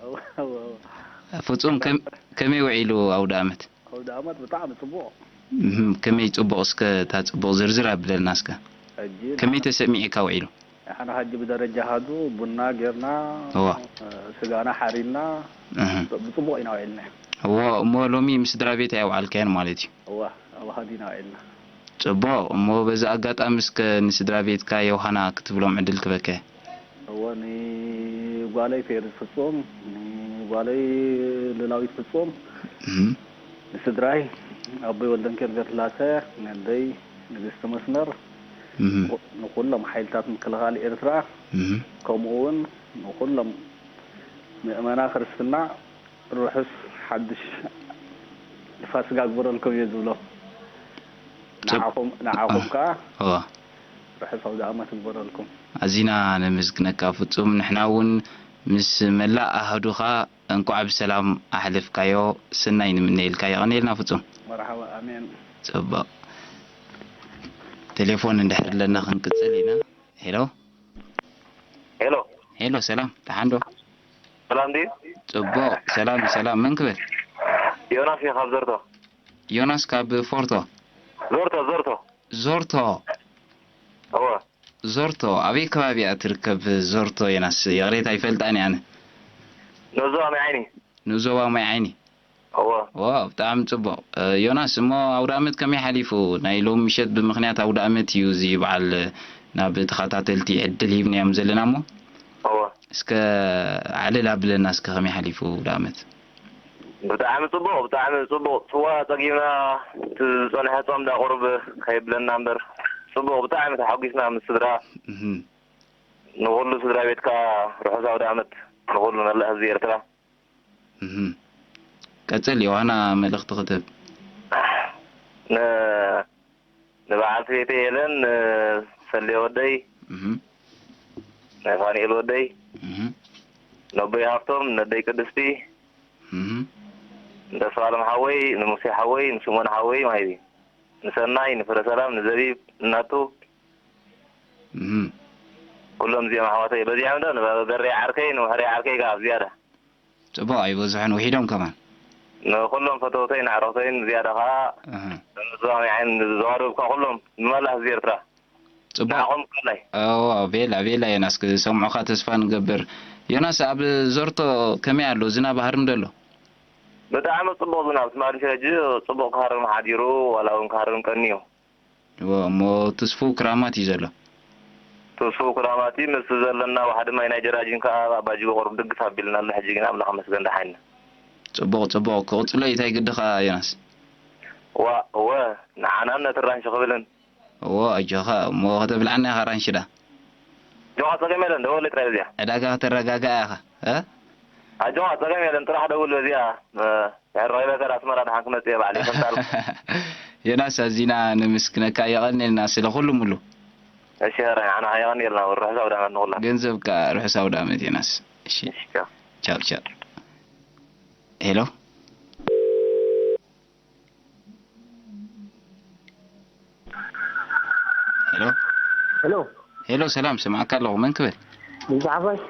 እወ፣ እወ፣ እወ። ፍጹም፣ ከም-፣ ከመይ ውዒሉ ኣውደ ኣመት? ኣውደ ዓመት ብጣዕሚ ጽቡቕ። እህም፣ ከመይ ጽቡቕ? እስከ እታ ጽቡቕ ዝርዝር ኣብለልና እስከ። ሕጂ ከመይ ተሰሚዕካ ውዒሉ? ንሕና ሕጂ ብደረጃ ሃዱ ቡና ጌርና፣ እዋ። ስጋና ሓሪድና፣ እህም። ብጽቡቕ ኢና ውዒልና። እዎ፣ እሞ ሎሚ ምስ ስድራ ቤት ኣይውዓልካዮን ማለት እዩ? እዋ፣ ኣብ ሃዱ ኢና ውዒልና። ጽቡቕ። እሞ በዚ ኣጋጣሚ እስከ ንስድራ ቤትካ ዮሃና ክትብሎም ዕድል ክበከ። እዎ፣ ንጓለይ ፌርዝ ፍጹም፣ ንጓለይ ልላዊት ፍጹም፣ እህም። ንስድራይ ኣቦይ ወልደንኬር ገርላሰ፣ ነደይ ንግስቲ መስመር፣ እህም። ንኹሎም ሓይልታት ምክልኻል ኤርትራ፣ እህም። ከምኡ እውን ንኹሎም ምእመና ክርስትና ርሑስ ሓድሽ ፋስጋ ግበረልኩም እየ ዝብሎ። ጽብ- ንዓኹም ንዓኹም ከኣ እዋ። ርሑስ ኣውደ ኣመት ግበረልኩም። ኣዚና ነመስግነካ ፍጹም። ንሕና እውን ምስ መላእ ኣሃዱኻ እንኳዕ ብሰላም ኣሕለፍካዮ። ሰናይ ንምነየልካ። የቐንየልና ፍጹም። መርሓባ፣ ኣሜን። ጽቡቕ። ቴሌፎን እንድሕር ኣለና ክንቅጽል ኢና። ሄሎ። ሄሎ። ሄሎ፣ ሰላም። ደሓን ዶ? ሰላም ድዩ? ጽቡቕ። ሰላም፣ ሰላም። መን ክብል? ዮናስ እየ ካብ ዘርቶ። ዮናስ ካብ ፎርቶ። ዘርቶ፣ ዘርቶ። ዞርቶ። እወ። ዞርቶ። ኣበይ ከባቢ እያ ትርከብ ዞርቶ ዮናስ? ይቕሬታ ኣይፈልጣን እየ ኣነ። ንዞባ ማይ ዓይኒ። ንዞባ ማይ ዓይኒ። እወ። ዋው፣ ብጣዕሚ ጽቡቕ። እ፣ ዮናስ፣ እሞ ኣውደ ኣመት ከመይ ሓሊፉ? ናይ ሎሚ ምሸት ብምኽንያት ኣውደ ኣመት እዩ እዚ በዓል፣ ናብ ተኸታተልቲ ዕድል ሂብናዮም ዘለና እሞ፣ እወ። እስከ ዓለል ኣብለና እስከ ከመይ ሓሊፉ ኣውደ ኣመት? ብጣዕሚ ጽቡቕ፣ ብጣዕሚ ጽቡቕ። ስዋ ጸጊምና እቲ ዝጸንሐ ጾም ዳ ቁሩብ ከይብለና እምበር፣ ጽቡቕ፣ ብጣዕሚ ተሓጒስና ምስ ስድራ። እህም። ንኹሉ ስድራ ቤትካ ርሑስ ኣውደ ኣመት፣ ንኹሉ መላእ ህዝቢ ኤርትራ። እህም። ቀጽል ዮሃና፣ መልእኽቲ ክትህብ። ን-፣ ንበዓልቲ ቤተይ ሄለን፣ ንሰሌ ወደይ፣ እህም። ንፋኒኤል ወደይ፣ እህም። ነቦይ ሃብቶም፣ ነደይ ቅድስቲ፣ እህም። ንተስፋለም ሓወይ፣ ንሙሴ ሓወይ፣ ንስሞን ሓወይ ማለት እዩ። ንሰናይ፣ ንፍረ ሰላም፣ ንዘቢብ፣ እናቱ፣ እህም። ኩሎም እዚኦም ኣሕዋተይ በዚሖም ዶ፣ ንበሬ ዓርከይ፣ ንውሕረይ ዓርከይ ከኣ ዝያዳ። ጽቡቕ ኣይበዝሑን፣ ውሒዶም ከማን። ንኹሎም ፈተውተይን ኣዕሩኽተይን ዝያዳ ከኣ እህ። ንዝዋሚ ዓይን ንዝዋደብካ ኩሎም ንመላእ ህዝቢ ኤርትራ። ጽቡቕ። ንዓኹም ካልኣይ። እዎ፣ ቤላ፣ ቤላ ዮናስ፣ ክሰምዑኻ ተስፋ ንገብር። ዮናስ፣ ኣብ ዞርቶ ከመይ ኣሎ? ዝናብ ሃርም ዶ ኣሎ? ብጣዕሚ ጽቡቕ ዝናብ ትማሊ ሕጂ ጽቡቕ ክሃርም ሓዲሩ፣ ዋላ እውን ክሃርም ቀንዩ። እዎ፣ እሞ ትስፉ ክራማት እዩ ዘሎ። ትስፉ ክራማት እዩ፣ ምስ ዘለና ዋሕዲ ማይ ናይ ጀራጂን ከኣ ኣባጅጎ ቁሩብ ድግፍ ኣቢልና ኣሎ። ሕጂ ግን ኣምላኽ መስገን ደሓን ኢና። ጽቡቕ፣ ጽቡቕ። ክቕጽሎ እዩ፣ እንታይ ግድኻ ዮናስ? ዋ፣ እወ፣ ንዓናን ነቲ ራንሺ ክብልን። እዎ፣ ኣጆኻ፣ እሞ ከተብልዓና ኢኻ ራንሺ ደኣ። ኣጆኻ፣ ጸገም የለን፣ ደወለይ ጥራይ በዚኣ። ዕዳጋ ከተረጋግኣ ኢኻ፣ እ? ኣጆኻ፣ ጸገም የለን፣ ጥራሕ ደውል በዚኣ። እ፣ ድሕሪ ረኺበካ ኣስመራ ደሓን ክመጽእ እየ ባዕለይ፣ ከምታ ኣልኩ። ዮናስ፣ ኣዚና ነመስግነካ፣ የቐንየልና ስለ ኩሉ ምሉ። እሺ፣ ሕራይ፣ ንዓና የቐንየልና፣ ርሑስ ኣውደ ኣመት ንኹላ። ገንዘብካ፣ ርሑስ ኣውደ ኣመት ዮናስ። እሺ። እሺ፣ ቻው። ቻው፣ ቻው። ሄሎ። ሄሎ። ሄሎ። ሄሎ፣ ሰላም፣ ስምዓካ ኣለኹ። መን ክብል? ድምፂ ሓፋሽ።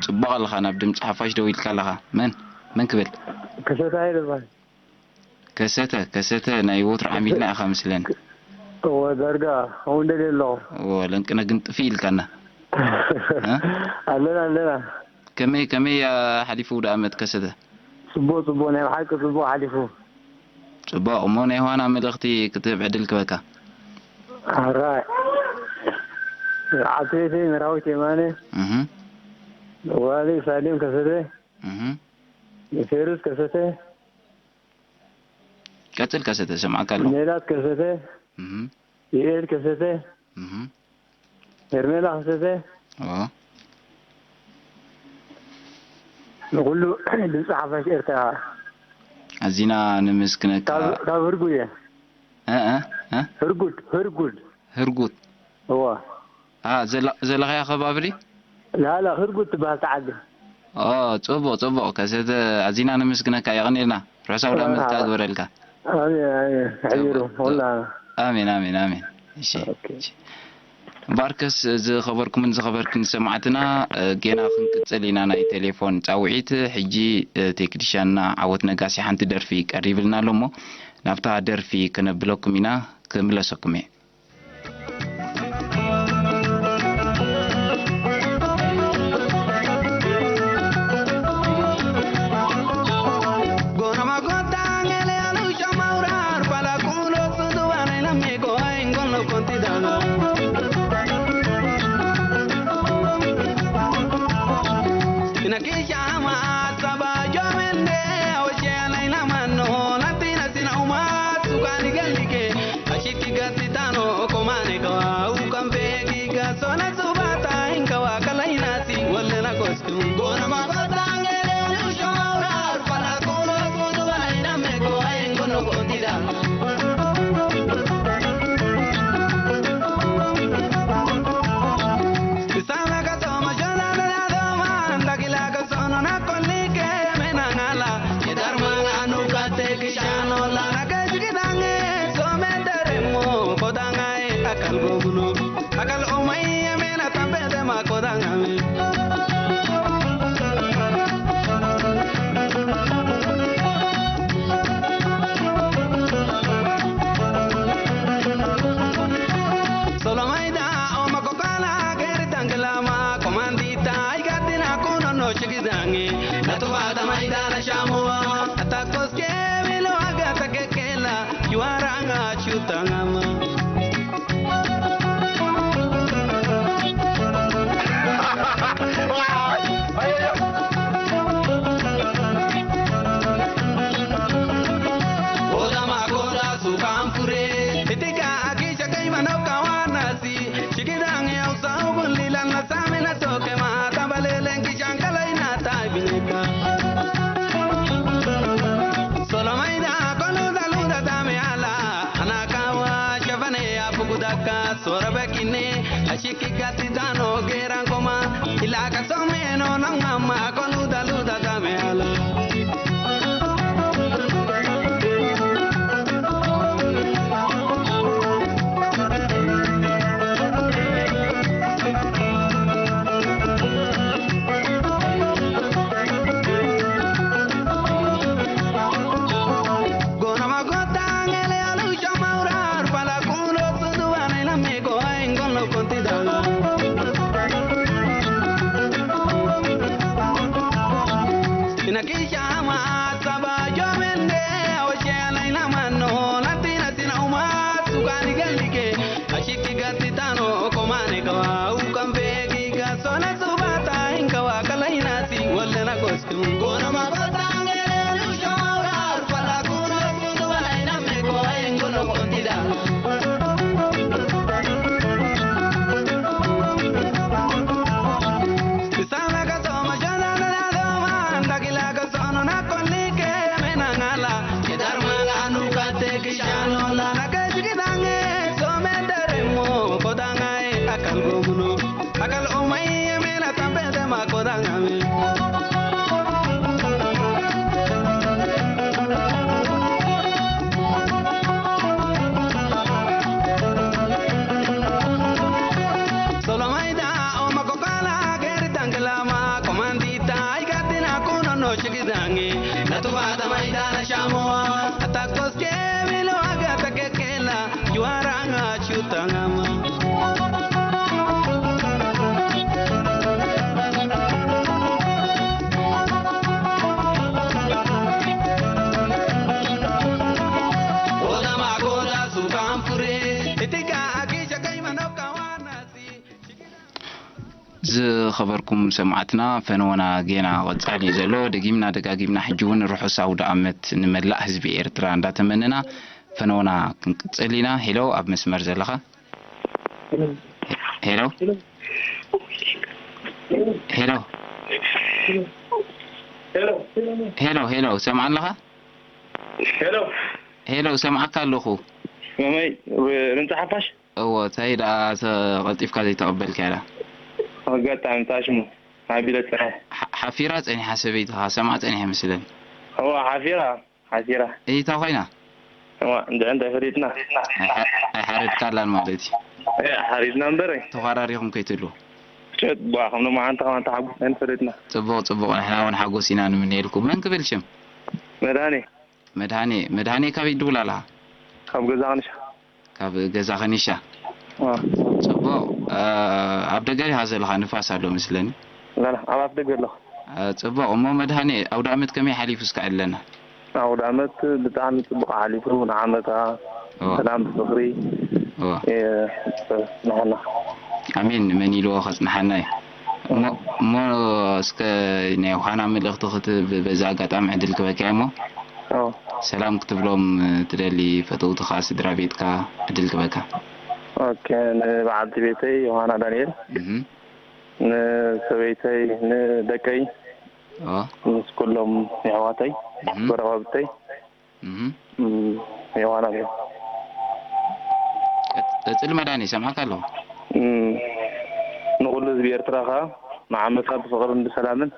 ጽቡቕ ኣለኻ፣ ናብ ድምፂ ሓፋሽ ደው ኢልካ ኣለኻ። መን? መን ክብል? ከሰተ ሃይለ ይበሃል። ከሰተ፣ ከሰተ፣ ናይ ወትሩ ዓሚልና ኢኻ መስለኒ። እወ፣ ዳርጋ ከምኡ እንደልየ ኣለኹ። እወ፣ ለንቅነ ግን ጥፍእ ኢልካና። እ? ኣለና፣ ኣለና። ከመይ፣ ከመይ ሓሊፉ ውደ ኣመት ከሰተ? ጽቡቕ፣ ጽቡቕ፣ ናይ ብሓቂ ጽቡቕ ሓሊፉ። ጽቡቕ፣ እሞ ናይ ዮሃና መልእኽቲ ክትህብ ዕድል ክበካ። ሕራይ። ዓተቤተይ መራዊት የማነ። እህ። ጓለይ ሳሌም ከሰተ። እህ። ፌሩዝ ከሰተ። ቀጽል ከሰተ፣ ሰምዓካ ኣለኹ። ሜላት ከሰተ። እህ። ይኤል ከሰተ። እህ። ሄርሜላ ከሰተ። ኦ። ንኹሉ ድምፂ ሓፋሽ ኤርትራ። ኣዚና ነመስግነካ። ካብ፣ ካብ ህርጉድ እየ። እ፣ እ፣ እ? ህርጉድ፣ ህርጉድ። ህርጉድ። እዋ። አ፣ ዘለ-፣ ዘለኻዮ ከባቢ ድዩ? ላላ ህርጉድ ትበሃል ተዓዲ። ኦ፣ ጽቡቕ፣ ጽቡቕ። ከሰተ ኣዚና ነመስግነካ፣ የቐንየልና። ርሑስ ኣውደ ዓመት ከኣ ግበረልካ። ኣሜን፣ ኣሜን። ሕይሩ፣ ጽቡቕ። ሁላ። ኣሜን፣ ኣሜን፣ ኣሜን። እሺ። ኦኬ። እሺ። ባርከስ ዝኸበርኩምን ዝኸበርክን ሰማዕትና፣ እ፣ ጌና ክንቅጽል ኢና ናይ ቴሌፎን ጻውዒት። ሕጂ፣ እ፣ ቴክኒሻንና ዓወት ነጋሲ ሓንቲ ደርፊ ቀሪብልና ኣሎ እሞ፣ ናብታ ደርፊ ከነብለኩም ኢና፣ ክምለሰኩም እየ። ዝኸበርኩም ሰማዕትና፣ ፈነወና ጌና ቀጻሊ እዩ ዘሎ። ደጊምና ደጋጊምና ሕጂ እውን ርሑስ ኣውደ ኣመት ንመላእ ህዝቢ ኤርትራ እንዳተመነና ፈነወና ክንቅጽል ኢና። ሄሎ፣ ኣብ መስመር ዘለኻ? ሄሎ? ሄሎ? ሄሎ? ሄሎ፣ ሄሎ፣ ሰምዓ ኣለኻ? ሄሎ። ሄሎ፣ ሰምዓካ ኣለኹ። መመይ፣ ርንጻ ሓፋሽ? እዎ፣ እንታይ ደኣ ተ-፣ ቀልጢፍካ ዘይተቐበልካያ ደኣ? ኣጋጣሚ ታሽሙ ኣቢለ ጽንሐ። ሓ-፣ ሓፊራ ጸኒሓ ሰበይትኻ፣ ሰምዓ ጸኒሐ መስለኒ። እዎ፣ ሓፊራ፣ ሓፊራ። እይታ ኮይና? እዋ፣ እንድዒ እንታይ ፈሊጥና? ኣይሓ-፣ ኣይሓረድካላን ማለት እዩ። እያ፣ ሓሪድና እምበር። ተዃራሪኹም ከይትህልዉ። ሸጥ፣ ቧ፣ ከም ሎማዓንቲ ከማን ተሓጒስና ኣይንፈልጥና። ጽቡቕ፣ ጽቡቕ። ንሕና እውን ሓጎስ ኢና ንምነየልኩም። መን ክብል ሽም? መድሃኔ። መድሃኔ፣ መድሃኔ፣ ካበይ ትድውል ኣለኻ? ካብ ገዛ ከኒሻ። ካብ ገዛ ከኒሻ። አ። ጽቡቕ። አ፣ ኣብ ደገ ዲኻ ዘለኻ? ንፋስ ኣሎ መስለኒ። ላላ፣ ኣብ ኣፍ ደገ ኣለኹ። አ፣ ጽቡቕ። እሞ መድሃኔ፣ ኣውደ ዓመት ከመይ ሓሊፉ እስከ ዕለና? ኣውደ ዓመት ብጣዕሚ ጽቡቕ ሓሊፉ። ንዓመታ እወ። ሰላም፣ ብፍቕሪ እወ። እ፣ ጽንሓና። ኣሜን። መን ኢልዎ ከጽንሓና እዩ። እሞ፣ እሞ እስከ ናይ ዮሃና መልእኽቲ ክትብ በዚ ኣጋጣሚ ዕድል ክበካ እሞ፣ እወ። ሰላም ክትብሎም ትደሊ ፈተውትኻ፣ ስድራ ቤትካ ዕድል ክበካ። ኦኬ፣ ንበዓልቲ ቤተይ ዮሃና ዳንኤል፣ እህ። ንሰበይተይ፣ ንደቀይ፣ እወ። ምስ ኩሎም የሕዋተይ፣ እህ። ጎረባብተይ፣ እህ። እም፣ ዮሃና እዮም። ቀጽ-፣ ቀጽል መድሃኔ፣ ይሰምዓካ ኣለኹ። እም፣ ንኹሉ ህዝቢ ኤርትራ ከኣ ንዓመታ ብፍቕርን ብሰላምን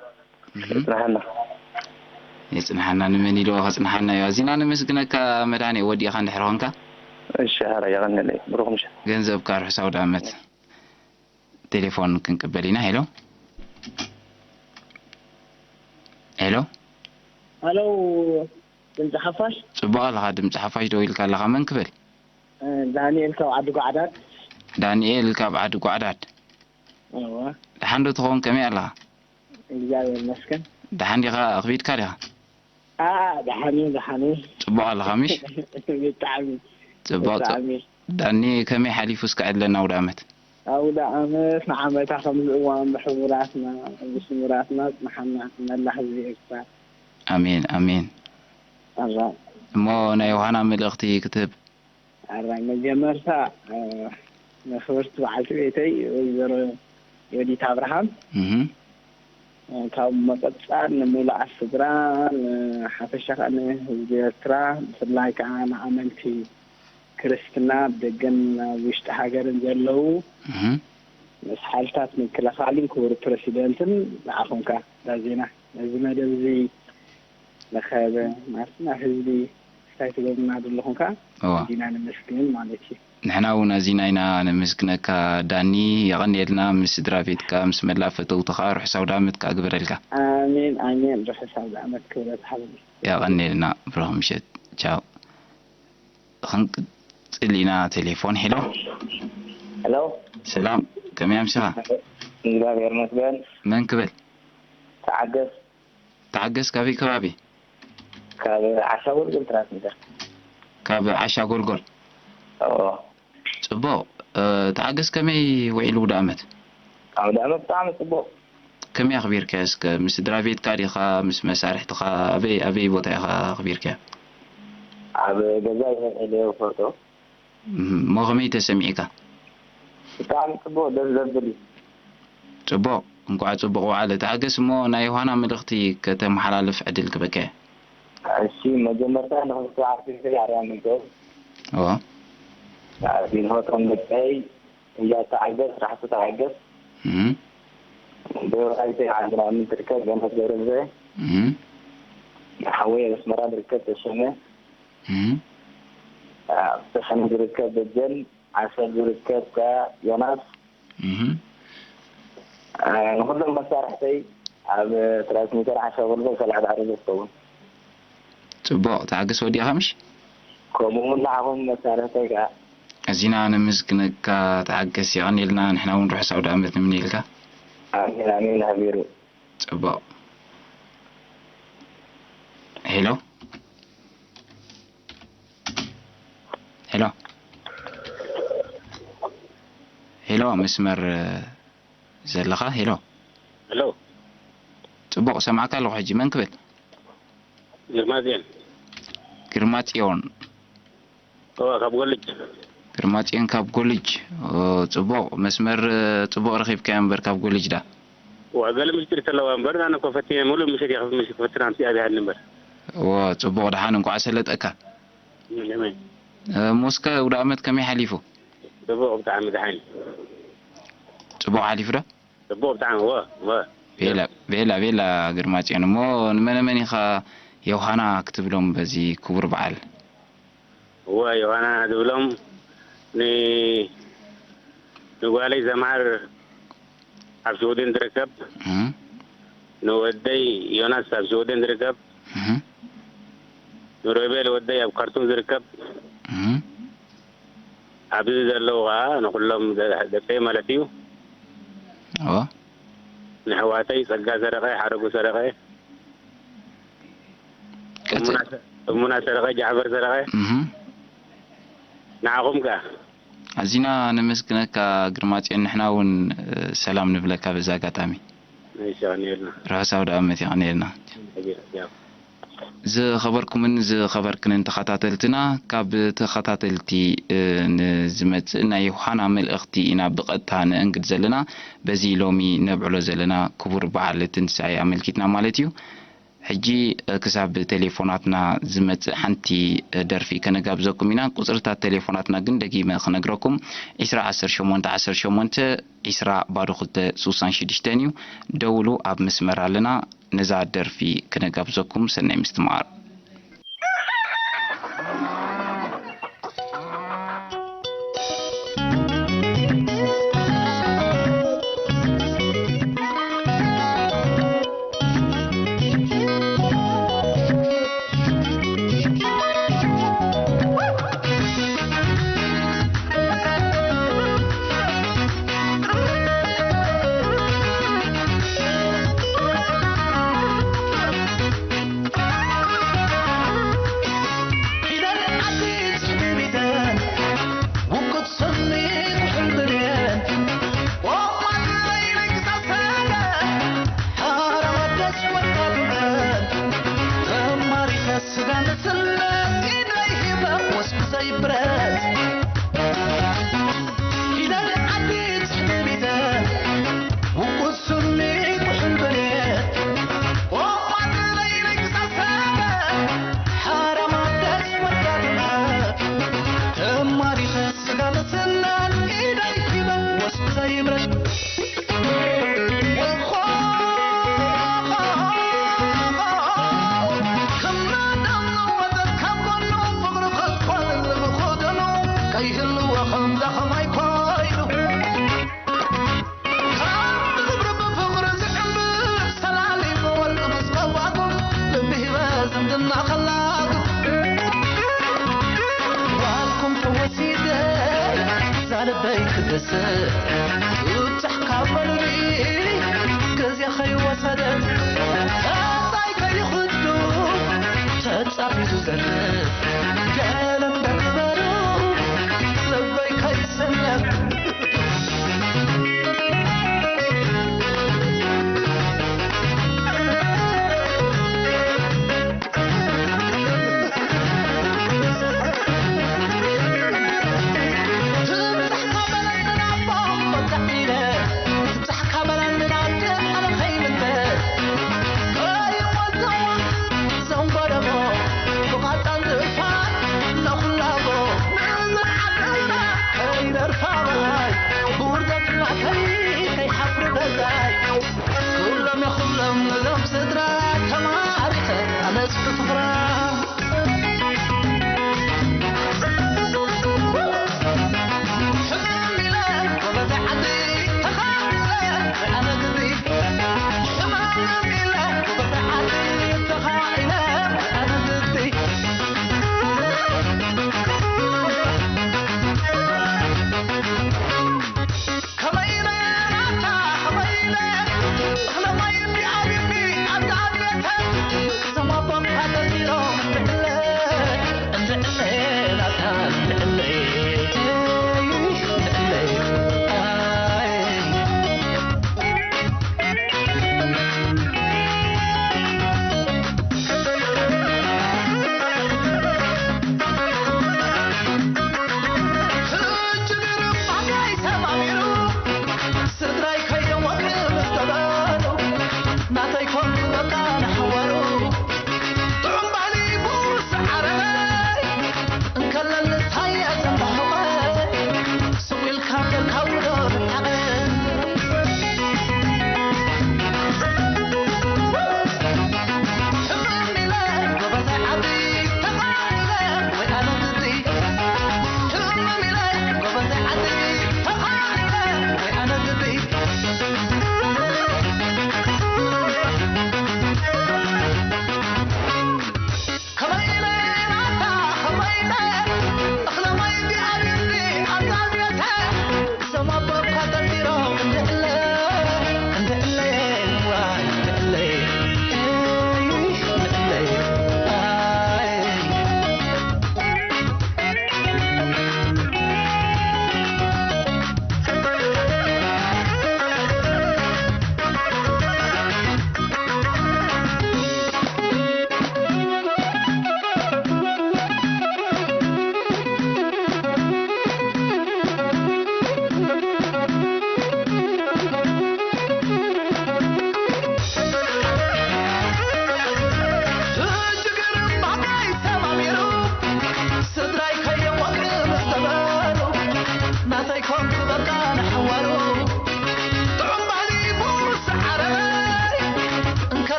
እህ። የጽንሓና። የጽንሓና፣ ንመን ኢልዎ ከጽንሓና እዩ። ኣዚና ነመስግነካ መድሃኔ፣ ወዲእኻ እንድሕር ኾንካ። እሺ፣ ሓራይ የቐንየለይ። ብሩኽ ምሸት። ገንዘብካ ርሑስ ኣውደ ዓመት። ቴሌፎን ክንቅበል ኢና። ሄሎ። ሄሎ። ሃሎ፣ ድምፂ ሓፋሽ? ጽቡቕ ኣለኻ፣ ድምፂ ሓፋሽ ደው ኢልካ ኣለኻ። መን ክብል? እ፣ ዳንኤል ካብ ዓዲ ጓዕዳድ። ዳንኤል ካብ ዓዲ ጓዕዳድ። እወ። ደሓን ዶ ትኸውን? ከመይ ኣለኻ? እግዚኣብሔር ይመስገን። ደሓን ዲኻ? ኣኽቢድካ ዲኻ? አ፣ ደሓን እዩ፣ ደሓን እዩ። ጽቡቕ ኣለኻ ምሽ? ብጣዕሚ፣ ጽቡቕ፣ ጽ-፣ ብጣዕሚ። ዳኒ ከመይ ሓሊፉ እስከ ዕለና ኣውደ ዓመት? ኣውደ ዓመት ንዓመታ ከምዚ እዋን ብሕቡራትና፣ ብስሙራትና ጽንሓና፣ መላ ህዝቢ ኤርትራ። ኣሜን፣ ኣሜን። ኣራ። እሞ ናይ ዮሃና መልእኽቲ ክትህብ? ኣራይ መጀመርታ፣ እ፣ ንክብርቲ በዓልቲ ቤተይ ወይዘሮ ዮዲት ኣብርሃም፣ እህ። እ፣ ካብ መቐጻል ንምሉኣት ስድራ፣ ንሓፈሻ ከኣ ንህዝቢ ኤርትራ፣ ብፍላይ ከኣ ንኣመንቲ ክርስትና ኣብ ደገን ኣብ ውሽጢ ሃገርን ዘለዉ፣ እህ። ምስ ሓይልታት ምክልኻልን ክቡር ፕረሲደንትን ንዓኹም ከኣ ዳዜና ነዚ መደብ እዚ ለኸበ ማለት ናብ ህዝቢ እንታይ ትገብሩና ዘለኹም ከኣ እዋ። ኣዚና ነመስግን ማለት እዩ። ንሕና እውን ኣዚና ኢና ነመስግነካ ዳኒ፣ የቐንየልና። ምስ ስድራ ቤትካ፣ ምስ መላእ ፈተውትኻ ርሑስ ኣውደ ዓመት ከኣ ግበረልካ። ኣሜን፣ ኣሜን። ርሑስ ኣውደ ዓመት ክብረት ሓወይ። የቐንየልና። ብሩኽ ምሸት። ቻው። ክንቅጽል ኢና። ቴሌፎን። ሄሎ። ሄሎ። ሰላም፣ ከመይ ኣምሲኻ? እግዚኣብሔር ይመስገን። መን ክብል? ተዓገስ። ተዓገስ፣ ካበይ ከባቢ? ካብ ዓሻ ጎልጎል ትራንስሚተር። ካብ ዓሻ ጎልጎል። ኦ። ጽቡቕ። እ፣ ተዓገስ፣ ከመይ ውዒሉ ኣውደ ዓመት? ኣውደ ዓመት ብጣዕሚ ጽቡቕ። ከመይ ኣኽቢርካዮ እስከ? ምስ ስድራ ቤትካ ዲኻ? ምስ መሳርሕትኻ? ኣበይ፣ ኣበይ ቦታ ኢኻ ኣኽቢርካዮ? ኣብ ገዛ እየ፣ ኤልዮ ፎርቶ። እም፣ እሞ ከመይ ተሰሚዕካ? ብጣዕሚ ጽቡቕ፣ ደስ ዘብል እዩ። ጽቡቕ፣ እንቋዕ ጽቡቕ ወዓለ። ተዓገስ እሞ ናይ ዮሃና መልእኽቲ ከተመሓላልፍ ዕድል ክበካ እየ። እሺ፣ መጀመርታ ንኽልተ ዓርክተይ ኣርያ ምንቅብ። እዎ። ቢንሆቶም ደቀይ፣ እያ ተዓገስ፣ ራሕቱ ተዓገስ። እም። ብወላዲተይ ዓዲ ናምን ትርከብ ገነት ገብረዝጊ። እም። ሓወይ ኣብ ኣስመራ ዝርከብ ተሸመ። እም። ኣብ ተሸመ ዝርከብ ደጀን፣ ዓሰብ ዝርከብ ከኣ ዮናስ። እህ። አ፣ ንኹሎም መሳርሕተይ ኣብ ትራንስሚተር ዓሻ ጎልጎል ሰላዕት ዓረብ ዝኸውን። ጽቡቕ፣ ተዓገስ ወዲእኻ ምሽ? ከምኡ እውን ንዓኹም መሳርሕተይ ከኣ። ኣዚና ነመስግነካ ተዓገስ፣ የቐንየልና። ንሕና እውን ርሑስ ኣውደ ዓመት ንምነየልካ። ኣሜን፣ ኣሜን፣ ሓቢሩ። ጽቡቕ። ሄሎ? ሄሎ? ሄሎ፣ መስመር ዘለኻ? ሄሎ? ሄሎ? ጽቡቕ፣ ሰማዕካ ኣለኹ ሕጂ። መን ክብል? ግርማጽዮን። ግርማጽዮን። እወ፣ ካብ ጎልጅ። ግርማጽዮን ካብ ጎልጅ። ኦ፣ ጽቡቕ መስመር፣ ጽቡቕ ረኺብካዮ እምበር ካብ ጎልጅ ዳ? እወ፣ ገለ ምስጢር ተለዋ እምበር፣ ኣነ እኮ ፈቲነ፣ ሙሉእ ምሸት እየ፣ ምሽ-፣ ክፍትና ምስ ኣብይ ሃኒ እምበር። እወ፣ ጽቡቕ፣ ደሓን እንቋዕ ሰለጠካ። ኣሜን፣ ኣሜን። እ፣ ሞስከ ኣውደ ዓመት ከመይ ሓሊፉ? ጽቡቕ ብጣዕሚ ደሓን። ጽቡቕ ሓሊፉ ዶ? ጽቡቕ ብጣዕሚ፣ እወ፣ እወ። ቤላ፣ ቤላ፣ ቤላ ግርማጽዮን። እሞ ንመነ መን ኢኻ ዮሃና ክትብሎም በዚ ክቡር በዓል? እወ፣ ዮሃና ዝብሎም ን-፣ ንጓለይ ዘምሃር ኣብ ሽወደን ትርከብ፣ እህ። ንወደይ ዮናስ ኣብ ሽወደን ትርከብ፣ እህ። ንሮቤል ወደይ ኣብ ካርቱም ዝርከብ፣ እም። ኣብዚ ዘለዉ ኸዓ ንኹሎም ደ-፣ ደቀይ ማለት እዩ። እዎ። ንኣሕዋተይ ጸጋ ሰረቐ፣ ሓረጉ ሰረቐ፣ ቀጽል። እሙና ሰ-፣ እሙና ሰረቐ፣ ጃዕፈር ሰረቐ። እም። ንዓኹም ከ? ኣዚና ነመስግነካ ግርማጽዮን፣ ንሕና እውን፣ እ፣ ሰላም ንብለካ በዚ ኣጋጣሚ። እሺ፣ የቐንየልና። ርሑስ ኣውደ ዓመት፣ የቐንየልና። ያው። ዝኸበርኩምን ዝኸበርክንን ተኸታተልትና፣ ካብ ተኸታተልቲ፣ እ፣ ንዝመጽእ ናይ ዮሃና መልእኽቲ ኢና ብቐጥታ ነእንግድ ዘለና። በዚ ሎሚ ነብዕሎ ዘለና ክቡር በዓል ትንሳኤ ኣመልኪትና ማለት እዩ። ሕጂ፣ እ፣ ክሳብ ቴሌፎናትና ዝመጽእ ሓንቲ፣ እ፣ ደርፊ ከነጋብዘኩም ኢና። ቁጽርታት ቴሌፎናትና ግን ደጊመ ክነግረኩም፣ ዒስራ ዓሰርተ ሸሞንተ ዓሰርተ ሸሞንተ፣ ዒስራ ባዶ ክልተ ስሳን ሽዱሽተን እዩ። ደውሉ፣ ኣብ መስመር ኣለና። ነዛ ደርፊ ክነጋብዘኩም፣ ሰናይ ምስትምዓር።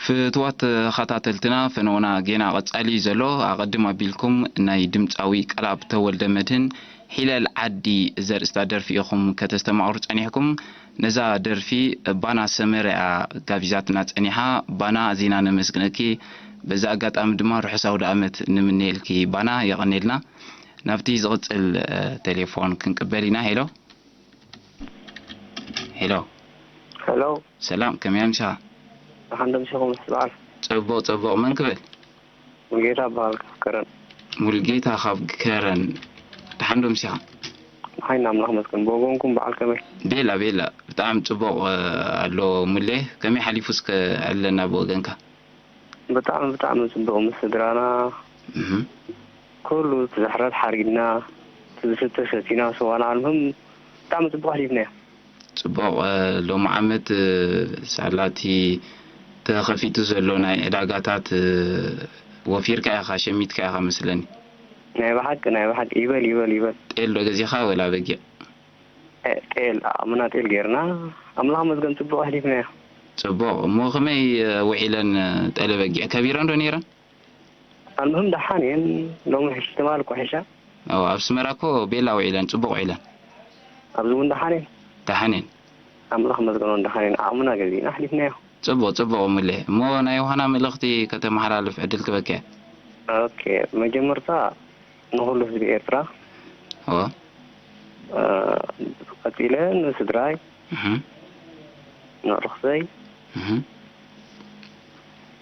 ፍትዋት ተኸታተልትና፣ ፈነውና ጌና ቀጻሊ እዩ ዘሎ። ኣቐድም ኣቢልኩም ናይ ድምጻዊ ቀላብ ተወልደ መድህን ሒለል ዓዲ ዘርእስታ ደርፊ ኢኹም ከተስተማቕሩ ጸኒሕኩም። ነዛ ደርፊ ባና ሰመረ እያ ጋቢዛትና ጸኒሓ። ባና፣ ኣዚና ነመስግነኪ። በዚ ኣጋጣሚ ድማ ርሑስ ኣውደ ኣመት ንምነየልኪ ባና። የቐንየልና። ናብቲ ዝቕጽል፣ እ፣ ቴሌፎን ክንቅበል ኢና። ሄሎ። ሄሎ። ሄሎ። ሰላም፣ ከመይ ኣምሲኻ? ደሓን ዶ ኣምሲኹም ምስ በዓል? ጽቡቕ፣ ጽቡቕ። መን ክብል? ሙሉጌታ እበሃል ካብ ከረን። ሙሉጌታ ካብ ከረን። ደሓን ዶ ኣምሲኻ? ሓይና ኣምላኽ መስገን። ብወገንኩም በዓል ከመይ? ቤላ፣ ቤላ። ብጣዕሚ ጽቡቕ፣ እ፣ ኣሎ ሙሌ። ከመይ ሓሊፉ እስከ ኣለና ብወገንካ? ብጣዕሚ፣ ብጣዕሚ ጽቡቕ። ምስ ስድራና እህ። ኩሉ እቲ ዝሕረድ ሓሪድና፣ እቲ ዝስተ ሰቲና፣ ስዋና፣ ኣልምህም ብጣዕሚ ጽቡቕ ኣሕሊፍናዮ። ጽቡቕ፣ እ፣ ሎሚ ዓመት፣ እ፣ ሳላቲ ተኸፊቱ ዘሎ ናይ ዕዳጋታት፣ እ፣ ወፊርካ ኢኻ፣ ሸሚትካ ኢኻ መስለኒ። ናይ ብሓቂ፣ ናይ ብሓቂ። ይበል፣ ይበል፣ ይበል። ጤል ዶ ገዚኻ ወላ በጊዕ? እ፣ ጤል፣ ኣምና ጤል ጌርና፣ ኣምላኽ መስገን ጽቡቕ ኣሕሊፍናዮ። ጽቡቕ። እሞ ከመይ፣ እ፣ ውዒለን፣ እ፣ ጤለ በጊዕ ከቢረን ዶ ነይረን? ኣልምህም ደሓን እየን። ሎሚ ሕጂ ትማል እኮ ሒሻ። ኦ፣ ኣብ ኣስመራ እኮ ቤላ ውዒለን፣ ጽቡቕ ውዒለን። ኣብዚ እውን ደሓን እየን። ደሓን እየን። ኣምላኽ መስገኖ ደሓን እየን። ዓቕምና ገዚእና ኣሕሊፍናዮ። ጽቡቕ፣ ጽቡቕ እሙሌ። እሞ ናይ ዮሃና መልእኽቲ ከተመሓላልፍ ዕድል ክበካ እየ። ኦኬ፣ መጀመርታ ንኹሉ ህዝቢ ኤርትራ። እወ። እ፣ ቀጺለ ንስድራይ፣ እህ። ንዕሩኽተይ፣ እህ።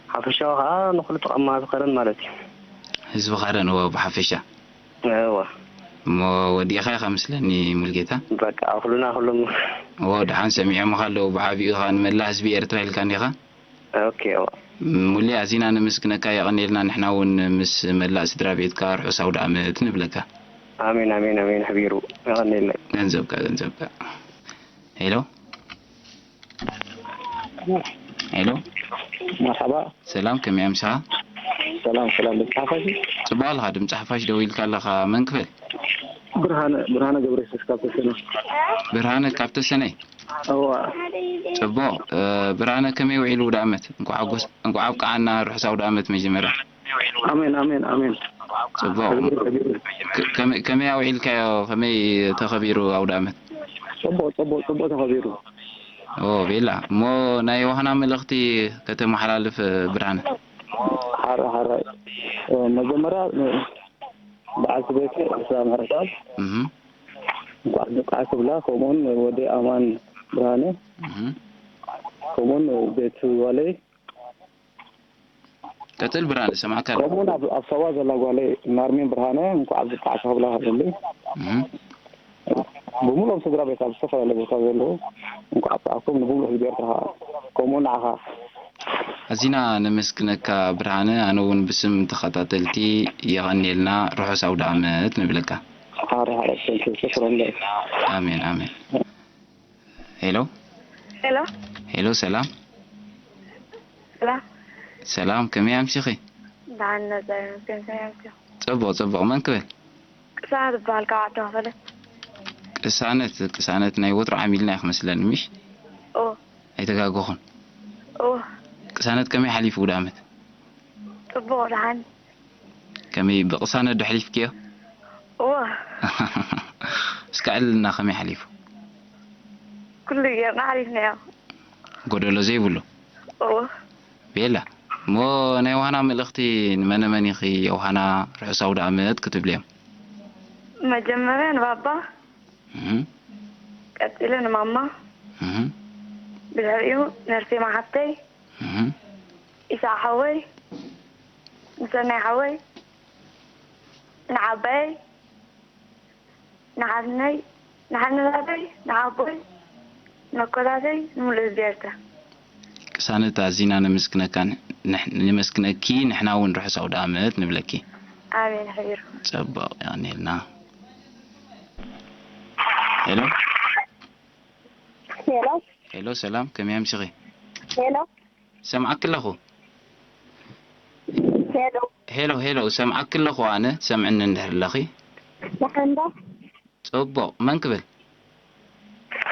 ሓፈሻዊ ኸኣ ንኹሉ ተቐማጢ ከረን ማለት እዩ። ህዝቢ ከረን፣ እወ፣ ብሓፈሻ። እወ። እሞ ወዲእኻ ኢኻ መስለኒ ሙልጌታ። በቃ፣ ኩሉና ኩሎም። እወ፣ ደሓን ሰሚዖምኻ ኣለዉ። ብዓቢኡ ኸኣ ንመላእ ህዝቢ ኤርትራ ኢልካ እንዲኻ? ኦኬ፣ እወ። ሙሌ፣ ኣዚና ነመስግነካ፣ የቐንየልና። ንሕና እውን ምስ መላእ ስድራ ቤትካ ርሑስ ኣውደ ኣመት ንብለካ። ኣሜን፣ ኣሜን፣ ኣሜን። ሕቢሩ የቐንየለይ። ገንዘብካ፣ ገንዘብካ። ሄሎ። ሄሎ። መርሓባ። ሰላም፣ ከመይ ኣምስኻ? ሰላም፣ ሰላም። ድምፂ ሓፋሽ? ጽቡቕ ኣለኻ። ድምፂ ሓፋሽ ደው ኢልካ ኣለኻ። መን ክብል? ብርሃነ፣ ብርሃነ ገብረየሱስ ካብ ተሰነ። ብርሃነ ካብ ተሰነይ? እዋ። ጽቡቕ። እ፣ ብርሃነ፣ ከመይ ውዒሉ ውደ ኣመት? እንቋዕ ኣጎስ-፣ እንቋዕ ኣብቅዓና። ርሑስ ኣውደ ኣመት መጀመርያ። ኣሜን፣ ኣሜን፣ ኣሜን። ጽቡቕ። ከ-፣ ከመይ፣ ከመይ ኣውዒልካዮ? ከመይ ተኸቢሩ ኣውደ ኣመት? ጽቡቕ፣ ጽቡቕ፣ ጽቡቕ ተኸቢሩ። ኦ፣ ቤላ። እሞ ናይ ዮሃና መልእኽቲ ከተመሓላልፍ፣ ብርሃነ። ሓረ፣ ሓረ። እ፣ መጀመርያ ን-፣ በዓልቲ ቤተይ ርሑስ ኣውደ ኣመት። እህ። እንቋዕ ኣብቅዓኪ ክብላ፣ ከምኡውን ወደይ ኣማን ብርሃነ፣ እህ። ከምኡውን ቤት ጓለይ። ቀጽል ብርሃነ፣ ሰማዕካ ኣለኹ። ከምኡውን ኣብ፣ ኣብ ሳዋ ዘላ ጓለይ ናርሚን ብርሃነ እንቋዕ ኣብቅዓኪ ክብላ ይደሊ። እህ። ብምሉኦም ስድራ ቤት ኣብ ዝተፈላለየ ቦታ ዘለዉ እንቋዕ ኣብቅዓኩም፣ ንብምሉእ ህዝቢ ኤርትራ ኸኣ፣ ከምኡውን ንዓኻ። ኣዚና ነመስግነካ ብርሃነ፣ ኣነ እውን ብስም ተኸታተልቲ የቐንየልና፣ ርሑስ ኣውደ ኣመት ንብለካ። ሓረ፣ ሓረ፣ ቴንኪው፣ ሽክረን። ኣሜን፣ ኣሜን። ሄሎ። ሄሎ። ሄሎ፣ ሰላም። ሰላም። ሰላም፣ ከመይ ኣምሲኺ? ደሓን ነጸ፣ ከመይ ኣምሲኺ? ጽቡቕ፣ ጽቡቕ። መን ክብል? ቅሳነት እበሃል፣ ካብ ዓዲ ከፈለ። ቅሳነት፣ ቅሳነት ናይ ወትሩ ዓሚልና ኢኺ መስለኒ፣ ምሽ? ኦ። ኣይተጋገኹን። ኦ። ቅሳነት፣ ከመይ ሓሊፉ ውደ ኣመት? ጽቡቕ፣ ደሓን። ከመይ ብቕሳነት ዶ ኣሕሊፍክዮ? እወ። እስከ ኣዕልልና ከመይ ሓሊፉ? ኩሉ ጌርና ሓሊፍናዮ። ጎደሎ ዘይብሉ? እወ። ቤላ፣ እሞ ናይ ዮሃና መልእኽቲ ንመነ መን ኢኺ ዮሃና ርሑስ ኣውደ ኣመት ክትብልዮም? መጀመርያ ንባባ፣ እህ። ቀጺለ ንማማ፣ እህ። ብድሕሪኡ ነርሴማ ሓፍተይ፣ እህ። ኢሳቕ ሓወይ፣ ንሰናይ ሓወይ፣ ንዓባየይ፣ ንሓትነይ፣ ንሓንታተይ፣ ንሓቦይ፣ ነኮታተይ፣ ንምሉእ ህዝቢ ኤርትራ። ቅሳነት ኣዚና ነመስግነካ፣ ንሕ-፣ ነመስግነኪ፣ ንሕና እውን ርሑስ ኣውደ ኣመት ንብለኪ። ኣሜን፣ ሕቢሩ። ጽቡቕ፣ የቐንየልና። ሄሎ። ሄሎ። ሄሎ፣ ሰላም፣ ከመይ ኣምሲኺ? ሄሎ። ሰምዓኪ ኣለኹ። ሄሎ። ሄሎ፣ ሄሎ፣ ሰምዓኪ ኣለኹ ኣነ፣ ሰምዕኒ እንድሕር ኣለኺ። ደሓን ዶ? ጽቡቕ፣ መን ክብል?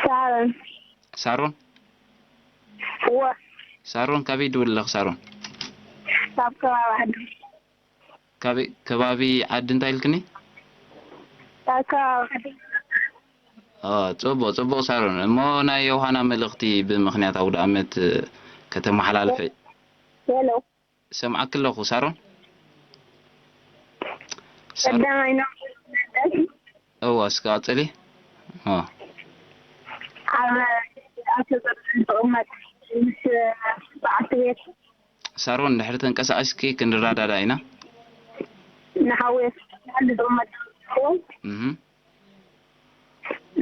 ሳሮን። ሳሮን? እወ። ሳሮን፣ ካበይ ትደውሊ ኣለኺ ሳሮን? ካብ ከባቢ ዓዲ ካበይ ከባቢ ዓዲ እንታይ ኢልክኒ? ካብ ከባቢ ዓዲ ኦ፣ ጽቡቕ ጽቡቕ ሳሮን። እሞ ናይ ዮሃና መልእኽቲ ብምኽንያት ኣውደ ኣመት ከተመሓላልፈ ሄሎ ሰምዓኪ ኣለኹ ሳሮን። ሳሮን ቀዳማይ ነው እዋ እስከ ቀጽሊ። ኦ ኣብ ኣብ ተዘርግሑ ዝቕመጥ ምስ በዓልቲ ቤት ሳሮን ድሕሪ ተንቀሳቒስኪ ክንረዳዳ ኢና። ንሓውየ ዝቕመጥ እህ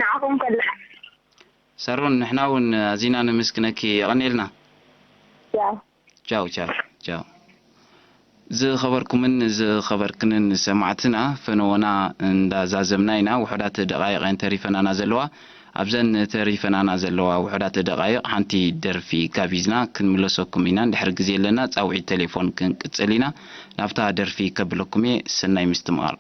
ንዓኹም ከላ ሳሮን ንሕና እውን ኣዚና ነመስግነኪ የቐንየልና። ያው ቻው ቻው ቻው። ዝኸበርኩምን ዝኸበርክንን ሰማዕትና ፈነወና እንዳዛዘምና ኢና። ውሑዳት ደቓይቕ እየን ተሪፈናና ዘለዋ። ኣብዘን ተሪፈናና ዘለዋ ውሑዳት ደቓይቕ ሓንቲ ደርፊ ጋቢዝና ክንምለሰኩም ኢና። እንድሕር ግዜ ኣለና ጻውዒት ቴሌፎን ክንቅጽል ኢና። ናብታ ደርፊ ከብለኩም እየ። ሰናይ ምስትምቓር።